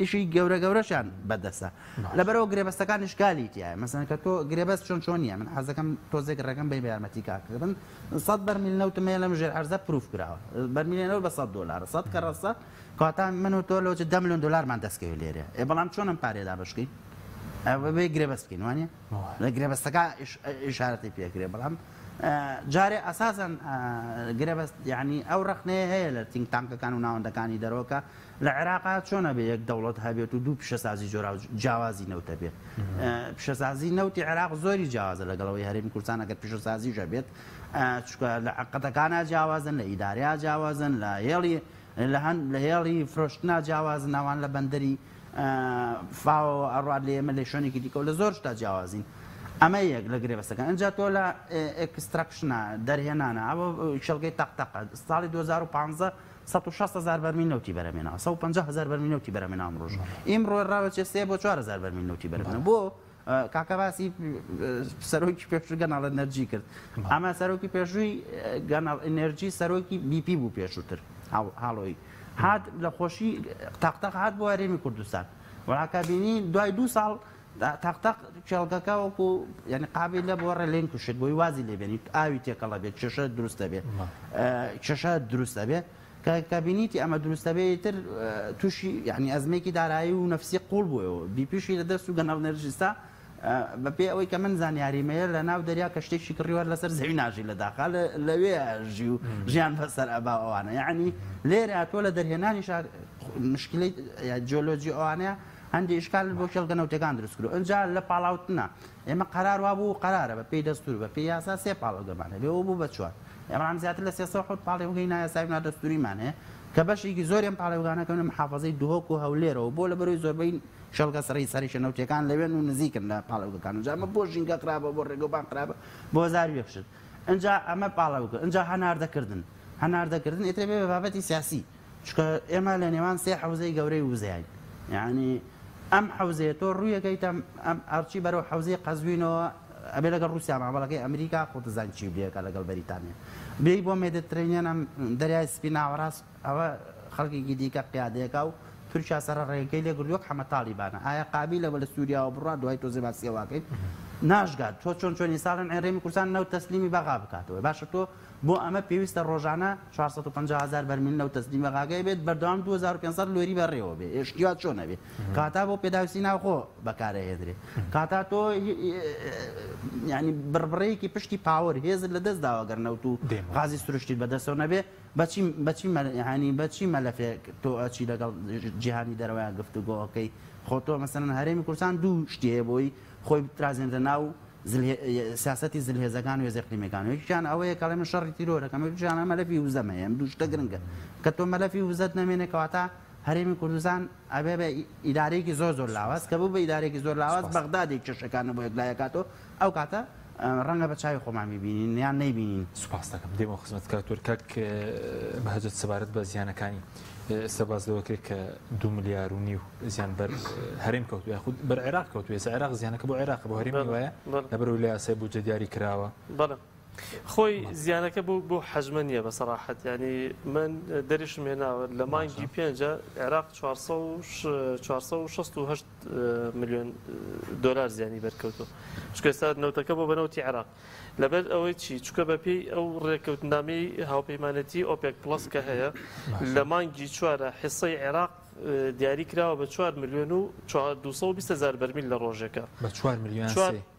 ئیشی گەورە گەورەشیان بەدەستە لەبەرەوە گرێبەستەکان ئیشکالی تایە مەسەن کە تۆ گرێبەست چۆن چۆن نییە من حەزەکەم تۆزێک ڕێگەم بەی بە یارمەتی کاکردن 100 بەرمیل نەوتم هەیە لەم ژێر عەرزە proof کراوە بەرمیلێ نەوت بە 100 دۆلار 100 کەڕەسە کەواتە من و تۆ لەوە 10 ملیۆن دۆلارمان دەستکەوێت لێرە ئێ بەڵام چۆن ئەم پارەیە دابەشکەین بێ گرێبەست بکەین وانە لە گرێبەستەکە ئیشارەتی پێکرێ بەڵام جارێ ئەساسەن گرێبەست یعنی ئەو ڕەخنەیە هەیە لە think tank ەکان و ناوەندەکانی دەرەوەکە لە عێراقا چۆن ئەبێ یەک دەوڵەت هەبێت و دوو پیشەسازی جۆراو جیاوازی نەوت هەبێت؟ پیشەسازی نەوتی عێراق زۆری جیاوازە لەگەڵ ئەوەی هەرێمی کوردستان ئەگەر پیشەسازیش هەبێت چونکە لە عەقدەکانا جیاوازن لە ئیدارەیا جیاوازن لە هێڵی لە هەند لە هێڵی فرۆشتنا جیاوازن ئەوان لە بەندەری فاوەوە ئەڕوات لە ئێمە لە شوێنێکی دیکەوە لە زۆر شتا جیاوازین ئەمە یەک لە گرێبەستەکان ئینجا تۆ لە extraction ە دەرهێنانە ئەوە کێڵگەی تەقتەقە ساڵی 2015 160 هەزار بەرمیل نەوتی بەرهەمێناوە، 150 هەزار بەرمیل نەوتی بەرهەمێناوە ئەمڕۆژ. ئیمڕۆ ڕاوەچێ سێ بۆ 4000 بەرمیل نەوتی بەرهەمێناوە. بۆ؟ کاکە باسی سەرۆکی پێشووی گەناڵ ئەنەرجی کرد. ئەمە سەرۆکی پێشووی گەناڵ ئەنەرجی سەرۆکی BP بوو پێشووتر هاڵۆیی. هات لە خۆشی تاقتەق هات بۆ هەرێمی کوردستان. وەڵا بینی دوای دوو ساڵ تەق تەق کێڵگەکە وەکو یعنی قابیلە بۆ ڕێلێن کوشت بۆی وازی لێبێنیت ئاوی تێکەڵە بێت کێشە دروست دەبێت کێشە دروست دەبێت کە بینیتی ئەمە دروست دەبێت تر تووشی یعنی ئەزمێکی دارایی و نەفسی قوڵ بووەوە بیپیشی لە دەست و گەنەڵ نەرجستا بەپێ ئەوەی کە من زانیاریمەیە لە ناو دەریا کە شتێکی کڕیوە لەسەر زەوی ناژی لە داخا لەوێ ژی و ژیان بەسەر ئەبا ئەوانە یعنی لێرە تۆ لە دەرهێنانی مشکلەی جیۆلۆجی ئەوانەیە. هەندێ ئیشکال بۆ کێڵگە نەوتەکان دروست کردو ئەنجا لە پاڵاوتنە ئێمە قەرار وابوو قەرارە بە پێی دەستور بە پێی یاسا سێ پاڵاوگەمان هەبێ ئەوە بوو بە چوار. ئێمە زیاتر لە 307 پاڵێوگەی نایاسایی و نادەستووریمان هەیە کە بەشێکی زۆری ئەم پاڵێوگانە کەونە محافەزەی دهۆک و هەولێرەوە بۆ لەبەرەوەی زۆربەی کێڵگە سەرەی سەرەکیە نەوتیەکان لەوێن و نزیکن لە پاڵێوگەکان ئینجا ئەمە بۆ ژینگە خراپە بۆ ڕێگەوبان خراپە بۆ 1001 شت ئینجا ئەمە پاڵێوگە ئینجا هەناردەکردن هەناردەکردن ئیتر بێ بە بابەتی سیاسی چونکە ئێمە لە نێوان سێ حەوزەی گەورەی وزەین یعنی ئەم حەوزەیە تۆ ڕوویەکەیتە ئەم ئەرچی بەرەو حەوزەی قەزوینەوە ئەبێ لەگەڵ ڕووسیا مامەڵەکەی ئەمریکا خۆ دەزانین چی لێکە لەگەڵ بەریتانیا بێی بۆ مێدترینیان ئەم دەریای سپی ناوەڕاست ئەوە خەڵکێکی دیکە قیادەیەکا و تورکیا سەرە ڕێگەی لێ گرت وەک حەمە تاڵیبانە ئایا قابیلە لە سووریاوە بڕوا دوای تۆزێ باسی ئەوە ناشگات تۆ چۆن چۆنی ساڵن عێرێمی کوردستان نەوت تەسلیمی بەغا بکاتەوە باشە تۆ بۆ ئەمە پێویستە ڕۆژانە 450 هەزار بەرمیل نەوت تەسلیم بەغاکەی بێت بەردەوام 2500 لۆری بەڕێوە بێ شتی وا چۆن ئەبێ کاتا بۆ پێداویستی ناوخۆ بەکارئەهێنرێ کاتا تۆ یعنی بڕبڕەیەکی پشتی power هێزت لە دەست داوە گەر نەوت و غازی سروشتیت بەدەستەوە نەبێ بەچی بەچی یعنی بەچی مەلەفێک تۆ ئەچی لەگەڵ جیهانی دەرەوەیان گفتوگۆەکەی خۆ تۆ مەسەلەن هەرێمی کوردستان دوو شتی هەیە بۆی خۆی بترازێنرە ناو سیاسەتی زلهێزەکان و هێزە ئیقلیمیەکان یەکیان ئەوەیە کە ئەڵێ من شەڕی تیرۆر ئەکەم یەکیان ئەمە مەلەفی وزەم هەیە ئەم دوو شتە گرنگە کە تۆ مەلەفی وزەت نەمێنێ کەواتە هەرێمی کوردستان ئەبێ بە ئیدارەیەکی زۆر زۆر لاواز کە بوو بە ئیدارەیەکی زۆر لاواز بەغدادێک کێشەکانە بۆ یەکلایەکاتەوە ئەو کاتە ڕەنگە بە چاوی خۆمان ببینین یان نەیبینین. سوپاس دەکەم دێمەوە خزمەت کاک تورک. کاک بەهجەت سەبارەت بە زیانەکانی ئێستا باس لەوە کرد کە 2 ملیار و نیو زیان بەر هەرێم کەوتووە یاخود بەر عێراق کەوتووە ئێستا عێراق زیانەکە بۆ عێراق بۆ هەرێم وایە لەبەرئەوەی لە یاسای بودجە دیاری کراوە. بەڵێ خۆی زیانەکە بۆ بۆ حەجمە نییە بە سەراحەت یعنی من دەریشم هێناوە لە مانگی پێنجە عێراق 468 ملیۆن دۆلار زیانی بەرکەوتووە چونکە ئێستا نەوتەکە بۆ بە نەوتی عێراق لەبەر ئەوەی چی چونکە بەپێی ئەو ڕێککەوتنامەی هاوپەیمانەتی ئۆپێک پڵەس کە هەیە لە مانگی چوارە حیسەی عێراق دیاری کراوە بە 4 ملیۆن و 220 هزار بەرمیل لە ڕۆژێکە بە 4 ملیۆن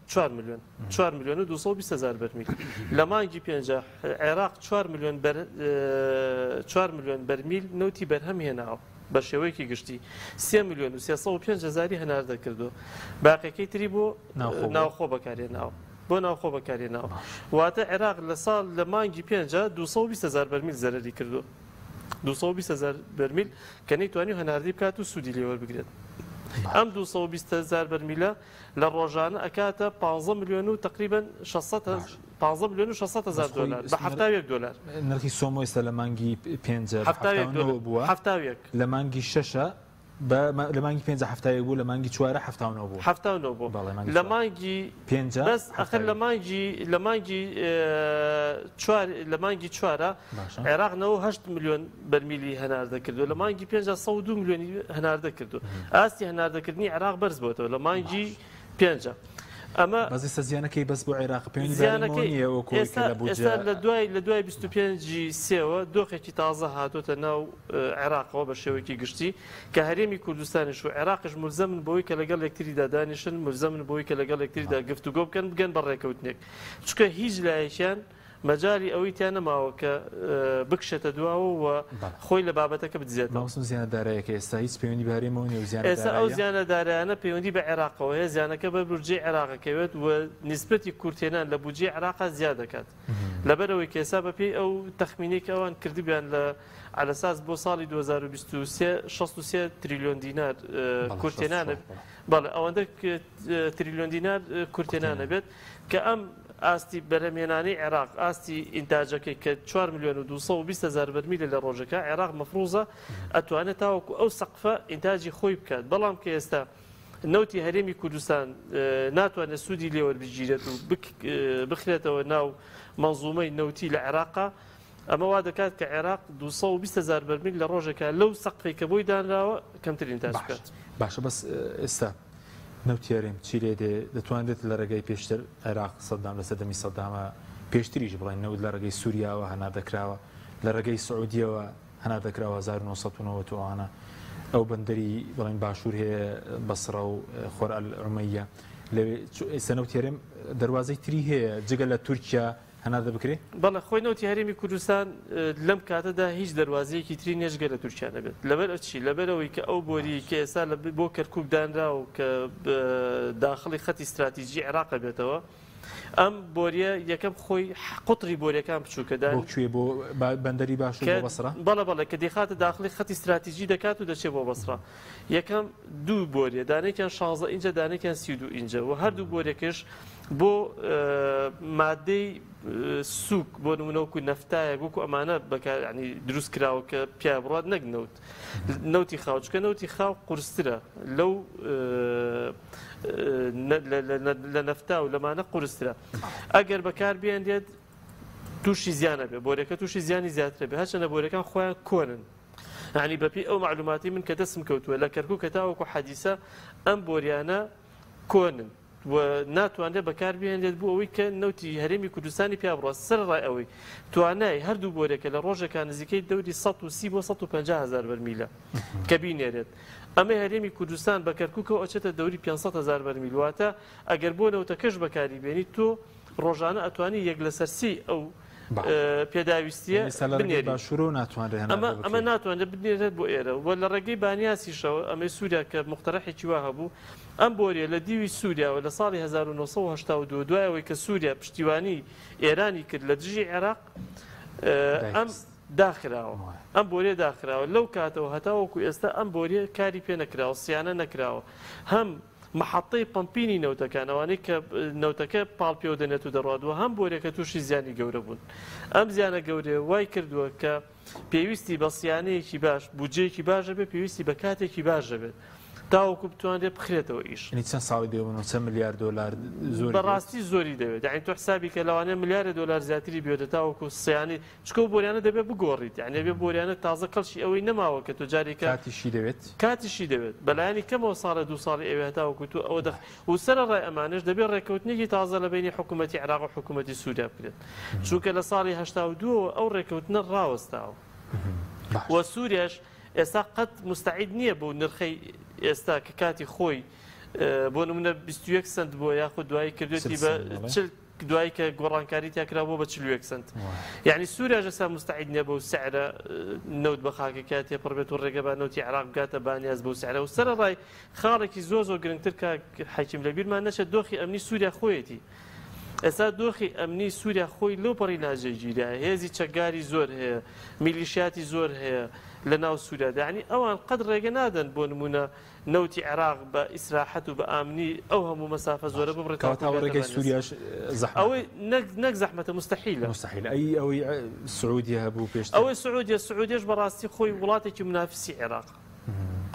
4 ملیۆن 4 ملیۆن و 220 هزار بەرمیل لە مانگی پێنجە عێراق 4 ملیۆن بەر 4 ملیۆن بەرمیل نەوتی بەرهەم هێناوە بە شێوەیەکی گشتی 3 ملیۆن و 305 هزاری هەناردە کردووە باقیەکەی تری بۆ ناوخۆ بەکارهێناوە بۆ ناوخۆ بەکارهێناوە واتە عێراق لە ساڵ لە مانگی پێنجە 220 هزار بەرمیل زەرەری کردووە 220 هزار بەرمیل کە نەیتوانی هەناردەی بکات و سوودی لێوەربگرێت ئەم 220 هزار بەرمیلە لە ڕۆژانە ئەکاتە 15 ملیۆن و تقریبا 15 ملیۆن و 600 هزار دۆلار بە 71 دۆلار. نرخی سۆمۆ ئێستا لە مانگی پێنجە بە 79 بووە لە مانگی شەشە لە مانگی پێنجە 71 بوو لە مانگی چوارە 79 بوو 79 بوو لە مانگی پێنجە بەس ئەخر لە مانگی لە مانگی چوار لە مانگی چوارە عێراق 98 ملیۆن بەرمیلی هەناردە کردو لە مانگی پێنجا 102 ملیۆنی هەناردە کردو ئاستی هەناردەکردنی عێراق بەرز بۆتەوە لە مانگی پێنجە ئەمە بەس ئێستا زیانەکەی بەس بۆ عێراق پەیوەندی بە هەرێمەوە نییە وەکو ئەوەی کە لە بودجە ئێستا لە دوای 25 سێوە دۆخێکی تازە هاتۆتە ناو عێراقەوە بە شێوەیەکی گشتی کە هەرێمی کوردستانیش و عێراقیش مولزەمن بەوەی کە لەگەڵ یەکتریدا دانیشن مولزەمن بەوەی کە لەگەڵ یەکتریدا گفتوگۆ بکەن بگەن بە ڕێکەوتنێک چونکە هیچ لایەکیان مەجالی ئەوەی تیا نەماوە کە بکشێتە دواوە و خۆی لە بابەتەکە بدزێتەوە. مامۆستا زیانە دارایەکە ئێستا هیچ پەیوەندی بە هەرێمەوە نییە و زیانە ئێستا ئەو زیانە دارایانە پەیوەندی بە عێراقەوە هەیە، زیانەکە بەر بودجەی عێراق ئەکەوێت و نیسبەتی کورتهێنان لە بودجەی عێراقا زیاد دەکات. لەبەرئەوەی کە ئێستا بەپێی ئەو تەخمینەی کە ئەوان کردبیان لە عەلەساس بۆ ساڵی 2023 63 تریلیۆن دینار کورتهێنانە بەڵێ ئەوەندە تریلیۆن دینار کورتهێنانە بێت کە ئەم ئاستی بەرهەمهێنانەی عێراق، ئاستی ئینتاجەکەی کە چوار ملیۆن و 220 هەزار بەرمیلە لە ڕۆژێکا، عێراق مەفروزە ئەتوانێت تاوەکو ئەو سەقفە ئینتاجی خۆی بکات، بەڵام کە ئێستا نەوتی هەرێمی کوردستان ناتوانێت سوودی لێوەربگیرێت و بخرێتەوە ناو مەنزومەی نەوتی لە عێراقا، ئەمە وا دەکات کە عێراق 220 هەزار بەرمیل لە ڕۆژێکا لەو سەقفەی کە بۆی دانراوە کەمتر ئینتاج بکات. باشە بەس ئێستا نەوتی هەرێم چی لێ دێ دەتوانرێت لە ڕێگای پێشتر عێراق سەدام لە سەردەمی سەدامە پێشتریش بڵێن نەوت لە ڕێگەی سووریاوە هەناردەکراوە لە ڕێگەی سعودیەوە هەناردەکراوە 1990 ئەوانە ئەو بەندەری بڵێن باشوور هەیە بەسڕە و خۆر ئەلعومەیە لەوێ ئێستا نەوتی هەرێم دەروازەی تری هەیە جگە لە تورکیا. هەناردە بکرێ؟ بەڵێ خۆی نەوتی هەرێمی کوردستان لەم کاتەدا هیچ دەروازەیەکی تری نیە جگە لە تورکیا نەبێت. لەبەر چی؟ لەبەر ئەوەی کە ئەو بۆریەی کە ئێستا لە بۆ کەرکوک دانراوە و کە داخڵی خەتی ستراتیجی عێراق ئەبێتەوە، ئەم بۆریە یەکەم خۆی قوتری بۆریەکان بچووکە دان بۆ کوێ؟ بۆ بەندەری باشوور بۆ بەسڕە؟ بەڵێ بەڵێ کە دەیخاتە داخڵی خەتی ستراتیجی دەکات و دەچێت بۆ بەسڕە. یەکەم دوو بۆریە دانێکیان 16 ئینجە دانێکیان 32 ئینجە و هەردوو بۆریەکەش بۆ مادەی سوک بۆ نمونە وەکو نەفتایەک وەکو ئەمانە بەکار ینی دروست کراوە کە پیا بڕات نەک نەوت نەوتی خاو چکە نەوتی خاو قورسترە لەو لە نەفتا و لەمانە قورسترە ئەگەر بەکار بێنرێت تووشی زیانە بێ بۆرەکە تووشی زیانی زیاترە بێ هەرچەندە بۆرەکان خۆیان کۆنن یعنی بەپی ئەو معلوماتی من کە دەستم کەوتووە لە کەرکووکە تاوەکو حەدیسە ئەم بۆریانە کۆنن و ناتوانرێت بەکار بهێنرێت بۆ ئەوەی کە نەوتی هەرێمی کوردستانی پیا بڕات سەرەڕای ئەوەی توانای هەردوو بۆرەکە لە ڕۆژێکا نزیکەی دەوری 130 بۆ 150 هەزار بەرمیلە کە بینێرێت ئەمەی هەرێمی کوردستان بە کەرکووکەوە ئەچێتە دەوری 500 هەزار بەرمیل واتە ئەگەر بۆ نەوتەکەش بەکاری بێنیت تۆ ڕۆژانە ئەتوانی یەک لەسەر سی ئەو پێداویستیە بنێری. باشوورەوە ناتوانرێت هەناردە ئەمە ئەمە ناتوانرێت بنێرێت بۆ ئێرە و لە ڕێگەی بانیاسیشەوە ئەمەی سووریا کە مقتەرەحێکی وا هەبوو ئەم بۆریە لە دیوی سووریاوە لە ساڵی 1982 دوای ئەوەی کە سووریا پشتیوانی ئێرانی کرد لە دژی عێراق ئەم داخراوە ئەم بۆریە داخراوە لەو کاتەوە هەتاوەکو ئێستا ئەم بۆریە کاری پێ نەکراوە سیانە نەکراوە هەم مەحەتەی پەمپینی نەوتەکان، ئەوانەی کە نەوتەکە پاڵ پێوە دەنێت و دەڕوات و هەم بۆریەکە تووشی زیانی گەورە بوون. ئەم زیانە گەورەیە وای کردووە کە پێویستی بە سیانەیەکی باش، بودجەیەکی باش هەبێت، پێویستی بە کاتێکی باش هەبێت تاوەکو بتوانرێت بخرێتەوە ئیش. یانی چەند ساڵی دەوێت بۆ چەند ملیار دۆلار زۆری دەوێت؟ بەڕاستی زۆری دەوێت. یانی تۆ حسابی کە لەوانەیە ملیارێ دۆلار زیاتری بوێت تاوەکو سیانەی چونکە ئەو بۆریانە دەبێت بگۆڕیت یانی ئەبێ بۆریانە تازە کەڵکی ئەوەی نەماوە کە تۆ جارێکە کاتیشی دەوێت کاتیشی دەوێت بەلایەنی کەمەوە ساڵێ دوو ساڵی ئەوێ هەتاوەکو تۆ ئەوە دەخ و سەرەڕای ئەمانەش دەبێت ڕێککەوتنێکی تازە لە بەینی حکوومەتی عێراق و حکوومەتی سووریا بکرێت چونکە لە ساڵی 82ەوە ئەو ڕێککەوتنە ڕاوەستاوە و سووریاش ئێستا قەت مستعید نییە بۆ نرخەی ئێستا کە کاتی خۆی بۆ نمونە 21 سنت بۆ یاخود دوایی کردێتی بە 40 دوایی کە گۆڕانکاری تیا کرا بۆ بە 41 سنت یعنی سووریاش ئێستا مستعید نییە بەو سعرە نەوت بە خاکەکە تێپەڕ بێت و ڕێگە بە نەوتی عێراق بگاتە بانیاز بەو سعرە و سەرەڕای خاڵێکی زۆر زۆر گرنگتر کاک حەکیم لەبیرمان نەچێت دۆخی ئەمنی سووریا خۆیەتی ئێستا دۆخی ئەمنی سووریا خۆی لەو پەڕی ناجێگیرە هێزی چەکگاری زۆر هەیە میلیشیاتی زۆر هەیە لە ناو سووریا یعنی ئەوان قەت ڕێگە نادەن بۆ نمونە نەوتی عێراق بە ئیسراحەت و بە ئامنی ئەو هەموو مەسافە زۆرە ببڕێت کەواتە ئەوە ڕێگەی سووریاش زەحمەتە. ئەوەی نەک نەک زەحمەتە موستەحیلە. موستەحیلە. ئەی ئەوەی سعودیە هەبوو پێشتر؟ ئەوەی سعودیە، سعودیەش بەڕاستی خۆی وڵاتێکی مونافسی عێراقە.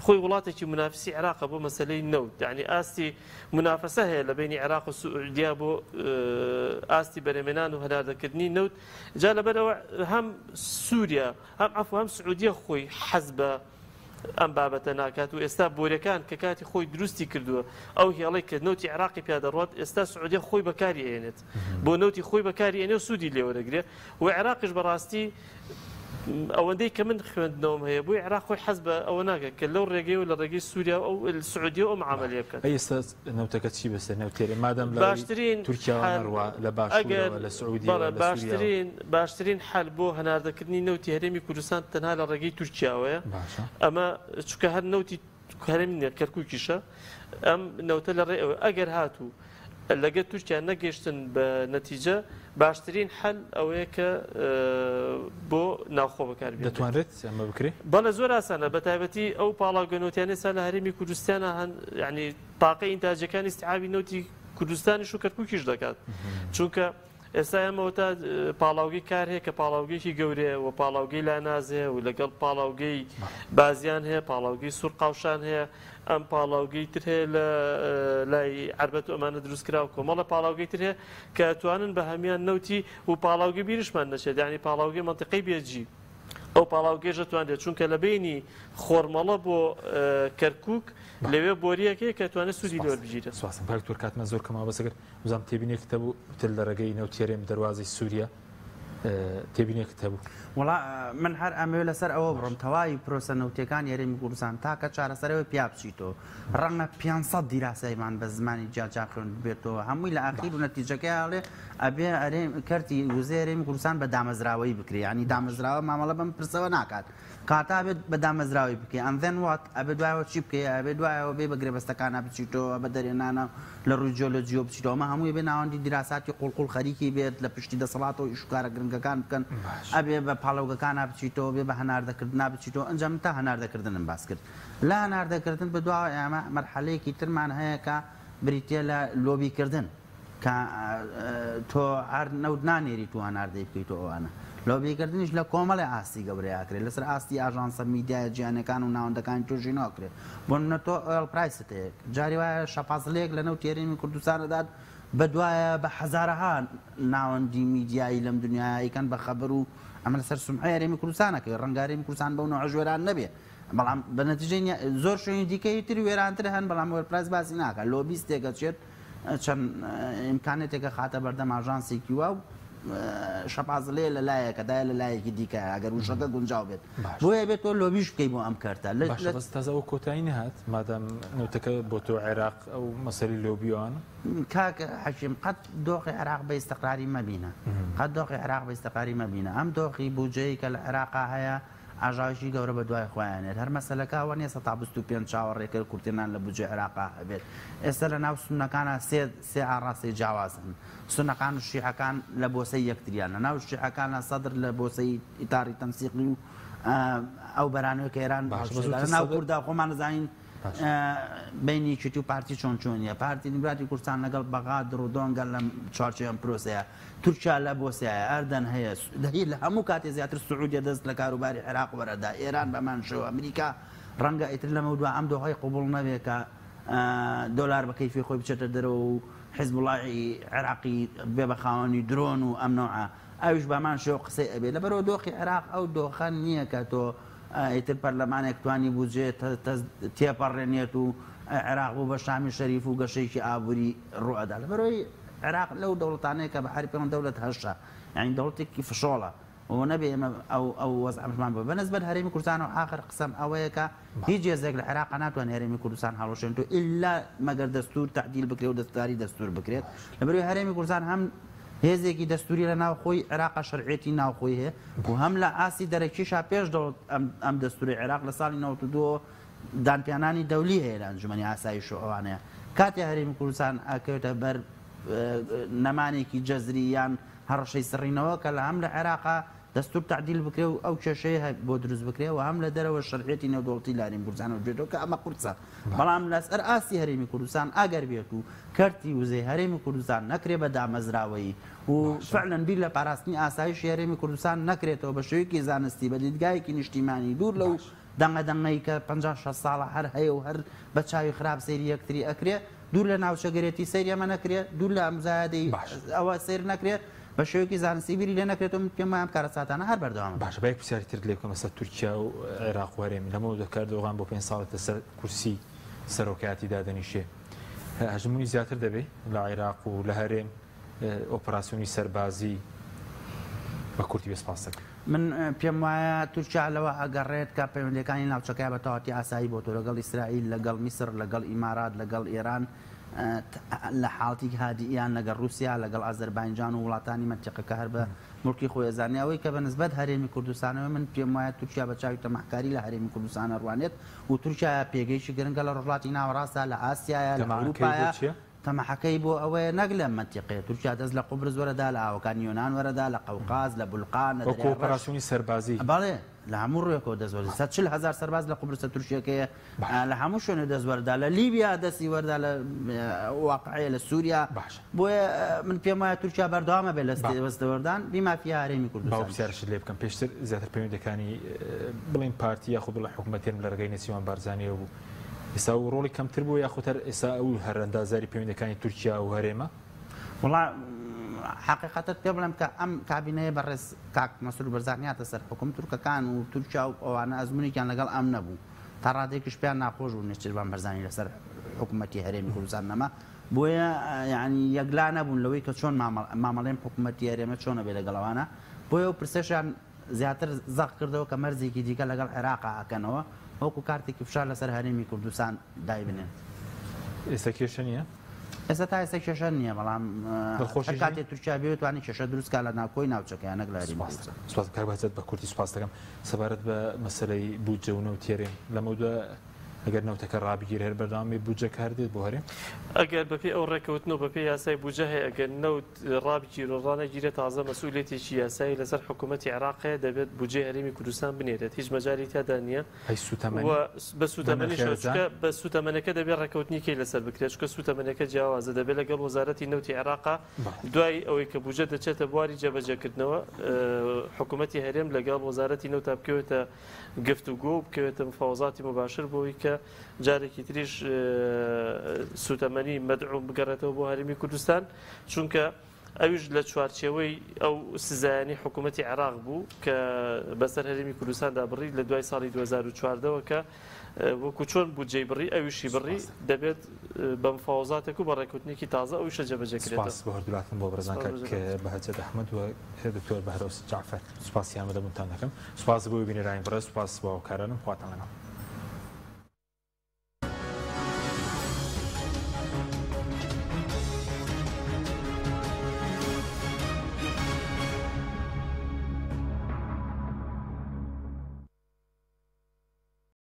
خۆی وڵاتێکی مونافسی عێراقە بۆ مەسەلەی نەوت. یانی ئاستی مونافەسە هەیە لە بەینی عێراق و سعودیە بۆ ئاستی بەرهەمێنان و هەناردەکردنی نەوت. جا لەبەرئەوە هەم سووریا هەم عەفو هەم سعودیە خۆی حەز بە ئەم بابەتە ناکات و ئێستا بۆریەکان کە کاتی خۆی دروستی کردووە ئەو هێڵەی کە نەوتی عێراقی پیا دەڕوات ئێستا سعودیە خۆی بەکاری ئێنێت بۆ نەوتی خۆی بەکاری ئێنێ و سوودی لێوەرەگرێ و عێراقیش بەڕاستی ئەوەندەی کە من خوێندنەوەم هەیە بۆی عێراق خۆی حەز بە ئەوە ناکات کە لەو ڕێگەی و لە ڕێگەی سووریا و ئەو سعودیە و ئەو معامەلەیە بکات. ئەی ئێستا نەوتەکە چی بەسەر نەوتێرێ مادام لە باشترین تورکیاوە حەل نەڕوا لە ئەگەر باشوورەوە لە سعودیەوە بەڵێ لە سووریاوە باشترین باشترین حەل بۆ هەناردەکردنی نەوتی هەرێمی کوردستان تەنها لە ڕێگەی تورکیاوەیە باشە ئەمە چونکە هەر نەوتی هەرێم نیە کەرکوکیشە ئەم نەوتە لە ڕێ ئەوە ئەگەر هاتوو لەگە تورکیا نەگەشتن بە نەتیجە باشترین حەل ئەوەیە کە بۆ ناوخۆ بەکاربێت دەتوانرێت ئەمە بکرێ؟ بەڵێ زۆر ئاسانە بە تایبەتی ئەو پاڵاوگە نەوتیانەی ئێستا لە هەرێمی کوردستانە هەن یعنی تاقە ئینتاجەکانی ئیستیعابی نەوتی کوردستانیش و کەرکوکیش دەکات چونکە ئێستا ئێمە وتا پاڵاوگەی کار هەیە کە پاڵاوگەیەکی گەورەیە و پاڵاوگەی لاناز هەیە و لەگەڵ پاڵاوگەی بازیان هەیە پاڵاوگەی سوور قاوشان هەیە ئەم پاڵاوگەی تر هەیە لە لای عربەت و ئەمانە دروست کرا و کۆمەڵە پاڵاوگەی تر هەیە کە توانن بە هەمیان نەوتی و پاڵاوگەی بیرشمان نەچێت یعنی پاڵاوگەی مەنتیقەی بێجی ئەو پاڵاوگەیش دەتوانرێت چونکە لە بینی خۆرمەڵە بۆ کەرکک لەوێ بۆریەکەی کە توانێت سوودی لێ وەربگیرێت. سوپاسم کاک دکتۆر کاتمان زۆر کەمە بەس ئەگەر بزانم تێبینیەکت هەبوو تر لە ڕێگەی نەوتی هەرێم دەروازەی سووریا. تێبینێکت هەبوو؟ وەڵا من هەر ئەمەوێ لەسەر ئەوە بڕۆم تەواوی پرۆسە نەوتیەکانی هەرێمی کوردستان تاکە چارەسەرەوەی پیا بچیتەوە ڕەنگە 500 دیراسایمان بە زمانی جیاجیا خوێندبێتەوە هەمووی لە ئاخیر و نەتیجەکەی ئەڵێ ئەبێ هەرێم کەرتی وزەی هەرێمی کوردستان بە دامەزراوەیی بکرێ یعنی دامەزراوە مامەڵە بەم پرسەوە ناکات کاتا ئەبێت بە دامەزراوەی بکەی and then what ئەبێ دوایەوە چی بکەی ئەبێ دوایەوە بێ بە گرێبەستەکانا بچیتەوە بە دەرێنانە لە ڕووی جیۆلۆجیەوە بچیتەوە ئەمە هەمووی ئەبێ ناوەندی دیراساتی قوڵ قوڵ خەریکی بێت لە پشتی دەسەڵاتەوە ئیش و کارە گرنگەکان بکەن ئەبێ بە پاڵەوگەکانا بچیتەوە بێ بە هەناردەکردنا بچیتەوە ئەنجا من تا هەناردەکردنم باس کرد لە هەناردەکردن بە دواوە ئێمە مەرحەلەیەکی ترمان هەیە کە بریتیە لە لۆبیکردن کە تۆ هەر نەوت نانێریت و هەناردەی بکەیت و ئەوانە. لۆبیکردنیش لە کۆمەڵێ ئاستی گەورەی ئەکرێت، لەسەر ئاستی ئاژانسە میدیایە جیهانیەکان و ناوەندەکانی توێژینەوە ئەکرێت. بۆ نمونە تۆ oil price ت هەیە، جاری وایە شەپازلەیەک لە نەوتی هەرێمی کوردستان ئەدات، بەدوایە بە هەزارەها ناوەندی میدیایی لەم دنیایە ئەیکەن بە خەبەر و ئەمە لەسەر سومعەی هەرێمی کوردستان ئەکەوێت. ڕەنگە هەرێمی کوردستان بەو نەوعەش وێران نەبێ، بەڵام بە نەتیجەی زۆر شوێنی دیکەی تر وێرانتر هەن، بەڵام oil price باسی ناکات. لۆبیستێک ئەچێت چەند ئیمکانێتێکە خاتە بەردەم ئاژانسێکی وا و شەپازلەیە لە لایەکە دایە لە لایەکی دیکە ئەگەر وشەکە گونجاو بێت بۆیە بێت تۆ لۆبیش بکەی بۆ ئەم کەرتە باشە بەس تازە ئەوە کۆتایی نەهات مادام نەوتەکە بۆ تۆ عێراق ئەو مەسەلی لۆبیوان کاک حەکیم قەت دۆخی عێراق بە ئیستقراری مەبینە قەت دۆخی عێراق بە ئیستقراری مەبینە ئەم دۆخی بودجەیە کە لە عێراقا هەیە ئاژاوەیەکی گەورە بە دوای خۆیان نێت. هەر مەسەلەکە ئەوە نیە 25% چاوەڕێکەر کورتهێنان لە بودجەی عێراقا هەبێت. ئێستا لە ناو سوننەکانا سێ سێ ئاڕاستەی جیاواز هەن. سوننەکان و شیعەکان لە بۆسەی یەکتریان. لە ناو شیعەکانا سەدر لە بۆسەی ئیتاری تەنسیقی و ئەو بەرانەوەی کە ئێران باشە بەس لە وتت ناو سەدر کوردا خۆمان ئەزانین باشە. بەینی یەکێتی و پارتی چۆن چۆنیە. پارتی دیموکراتی کوردستان لەگەڵ بەغا دڕدۆنگە لەم چوارچێوەی ئەم پرۆسەیە. تورکیا لە بۆسیایە، ئەردەن هەیە، لە هەموو کاتێ زیاتر سعودیە دەست لە کاروباری عێراق وەرەدا، ئێران بەمان شێوە، ئەمریکا ڕەنگە ئیتر لەمەودوا ئەم دۆخەی قبوڵ نەبێ کە دۆلار بە کەیفی خۆی بچێتە دەرەوە و حیزبوڵای عێراقی بێ بە خاوەنی درۆن و ئەم نەوعە، ئەویش بەمان شێوە قسەی ئەبێ. لەبەرئەوە دۆخی عێراق ئەو دۆخە نییە کە تۆ ئیتر پەرلەمانێک توانی بودجەیە تێپەڕێنێت و عێراق بوو بە شامی شەریف و گەشەیەکی ئابووری ڕووئەدا. لەبەرئەوەی عێراق لەو دەوڵەتانەیە کە بە حەری پێڵێن دەولەت هەشە، یانی دەوڵەتێکی فشۆڵە و نەبێ ئێمە ئەو ئەو وەزعەمان بۆ بە نسبەت هەرێمی کوردستانەوە ئاخر قسەم ئەوەیە کە هیچ هێزێک لە عێراق ناتوانێت هەرێمی کوردستان هەڵوەشێنێت و ئیلا مەگەر دەستور تەعدیل بکرێت و دەستکاری دەستور بکرێت. لەبەرئەوەی هەرێمی کوردستان هەم هێزێکی دەستوری لە ناوخۆی عێراق شەرعیەتی ناوخۆی هەیە و هەم لە ئاستی دەرەکیشا پێش دەوڵەت ئەم دەستوری عێراق لە ساڵی 92 دانپیانانی دەولی هەیە لە ئەنجومەنی ئاسایش و ئەوانەیە کاتێ هەرێمی کوردستان ئەکەوێتە بەر نەمانێکی جەزری یان هەڕەشەی سڕینەوە کە لە هەم لە عێراقا دەستور تەعدیل بکرێ و ئەو کێشەیە بۆ دروست بکرێ و هەم لە دەرەوە شەرعیەتی نێودەوڵەتی لە هەرێمی کوردستانەوە بێتەوە کە ئەمە قورسە بەڵام لەسەر ئاستی هەرێمی کوردستان ئەگەر بێت و کەرتی وزەی هەرێمی کوردستان نەکرێ بە دامەزراوەیی و فعلا بیر لە پاراستنی ئاسایشی هەرێمی کوردستان نەکرێتەوە بە شێوەیەکی زانستی بە دیدگایەکی نیشتیمانی دوور لەو دەنگە دەنگەی کە 50 60 ساڵە هەر هەیە و هەر بە چاوی خراپ سەیری یەکتری ئەکرێ دوور لە ناوچەگەرێتی سەیری ئەمە نەکرێ دوور لە مزایدەی ئەوە سەیر نەکرێ بە شێوەیەکی زانستی بیری لێ نەکرێتەوە من پێم وایە ئەم کارەساتانە هەر بەردەوام ئەبن. باشە با یەک پرسیاری ترت لێ بکەم لەسەر تورکیا و عێراق و هەرێم لەمەوە دەکە ئەردۆغان بۆ پێنج ساڵێک لەسەر کورسی سەرۆکایەتی دادەنیشێ هەژموونی زیاتر دەبێ لە عێراق و لە هەرێم ئۆپراسیۆنی سەربازی بە کورتی بێ سپاس دەکەم. من پێم وایە تورکیا لەوە ئەگەڕێت کە پەیوەندیەکانی ناوچەکەی بە تەواوەتی ئاسایی بۆتەوە لەگەڵ ئیسرائیل لەگەڵ میسر لەگەڵ ئیمارات لەگەڵ ئێران لە حاڵتیک هادیئیان لەگەڵ رووسیا لەگەڵ ئازەربایجان و وڵاتانی مەنتیقەکە هەر بە موڵکی خۆی ئەزانێ. ئەوەی کە بە نسبەت هەرێمی کوردستانەوە من پێم وایە تورکیا بە چاوی تەماحکاری لە هەرێمی کوردستان ئەڕوانێت و تورکیا پێگەیەکی گرنگە لە ڕۆژهەڵاتی ناوەڕاستدا لە ئاسیایە لە تەماحەکەی بۆ ئەوروپایە چییە؟ تەماحەکەی بۆ ئەوەیە نەک لە مەنتیقەیە تورکیا دەست لە قوبرس وەرەدا لە ئاوەکانی یۆنان وەرەدا لە قەوقاز لە بولقان لە وەکوو دەریای ڕەش ئۆپەراسیۆنی سەربازی. بەڵێ لە هەموو ڕووێکەوە دەست وەردە 140,000 سەرباز لە قوبرسە تورکیەکەیە باشە. لە هەموو شوێنێ دەست وەردا لە لیبیا دەستی وەردا لە واقعەیە لە سووریا باشە. بۆیە من پێم وایە تورکیا بەردەوامە بێت لە با. دەستێوەردان بیمافیا هەرێمی با کوردستانیش. پرسیارشت لێ بکەم پێشتر زیاتر پەیوەندەکانی بڵێن پارتی یاخود بڵێن حکوومەت هەرێم لە ڕێگەی نێچیروان بارزانیەوە بوو ئێستا ئەو ڕۆڵی کەمتر بوو یاخود هەر ئێستا ئەو هەر ئەندازیاری پەیوەندەکانی تورکیا و هەرێمە؟ وەڵا حەقیقەتت پێ بڵێم کە ئەم کابینەیە بەڕێز کاک مەسرور بەرزانی هاتە سەر حوکم تورکەکان و تورکیا و ئەوانە ئەزمونێکیان لەگەڵ ئەم نەبوو تا ڕادەیەکیش پێیان ناخۆش بوو نێچیرڤان بەرزانی لەسەر حکوومەتی هەرێمی کوردستان نەما. بۆیە یانی یەکلا نەبوون لەوەی کە چۆن مامەڵەی حکوومەتی هەرێمە چۆنە بێ لەگەڵ ئەوانە، بۆیە ئەو پرسەشیان زیاتر زەق کردەوە کە مەرزێکی دیکە لەگەڵ عێراقا ئەکەنەوە وەکو کارتێکی فشار لەسەر هەرێمی کوردستان دایبنێن. ئێستا کێشە نییە؟ ئێستا تا ئێستا کێشە نییە، بەڵام هەر کاتێ تورکیا بێت توانی کێشە دروست کا لە ناوکۆی ناوچەکە نەک لە هەرێمی کوردستان. سوپاس کاک بەهجەت، بە کورتی سوپاس دەکەم. سەبارەت بە مەسەلەی بودجە و نەوتی هەرێم، لەمەودوا ئەگەر نەوتەکە ڕابگیرێ هەر بەردەوام بێ بودجەکە هەر دێت بۆ هەرێم؟ ئەگەر بەپێی ئەو ڕێکەوتن و بەپێی یاسای بودجە هەیە ئەگەر نەوت ڕابگیرێ و ڕانەگیرێ تازە مەسئولیەتێکی یاسایی لەسەر حکوومەتی عێراق هەیە دەبێت بودجەی هەرێمی کوردستان بنێرێت هیچ مەجالی تیادا نییە ئەی سوتەمەنی و بە سوتەمەنیشەوە چونکە بە سوتەمەنەکە دەبێت ڕێکەوتنیکەی لەسەر بکرێت چونکە سوتەمەنەکە جیاوازە دەبێت لەگەڵ وەزارەتی نەوتی عێراقا دوای ئەوەی کە بودجە دەچێتە بواری جێبەجێکردنەوە حکوومەتی هەرێم لەگەڵ وەزارەتی نەوتا بکەوێتە گفتوگۆ و بکەوێتە مفاوەزاتی مباشر بۆ ئەوەی کە جارێکی تریش سوتەمەنی مەدعوم بگەڕێتەوە بۆ هەرێمی کوردستان چونکە ئەویش لە چوارچێوەی ئەو سزایانی حکوومەتی عێراق بوو کە بەسەر هەرێمی کوردستاندا بڕی لە دوای ساڵی 2014ەوە کە وەکو چۆن بودجەی بڕی ئەویشی بڕی دەبێت بە مفاوەزاتێک و بە ڕێککەوتنێکی تازە ئەویشە جێبەجێ کرێتەوە. سپاس بۆ هەردوولاتان بۆ بەڕێزان کاک بەهجەت ئەحمەد و دکتۆر بەهرۆز جەعفەر. سوپاسی ئامادەبوونتان دەکەم. سوپاس بۆ بینەرانی بەڕێز، سوپاس بۆ هاوکارانم. خواتان لەگەڵ.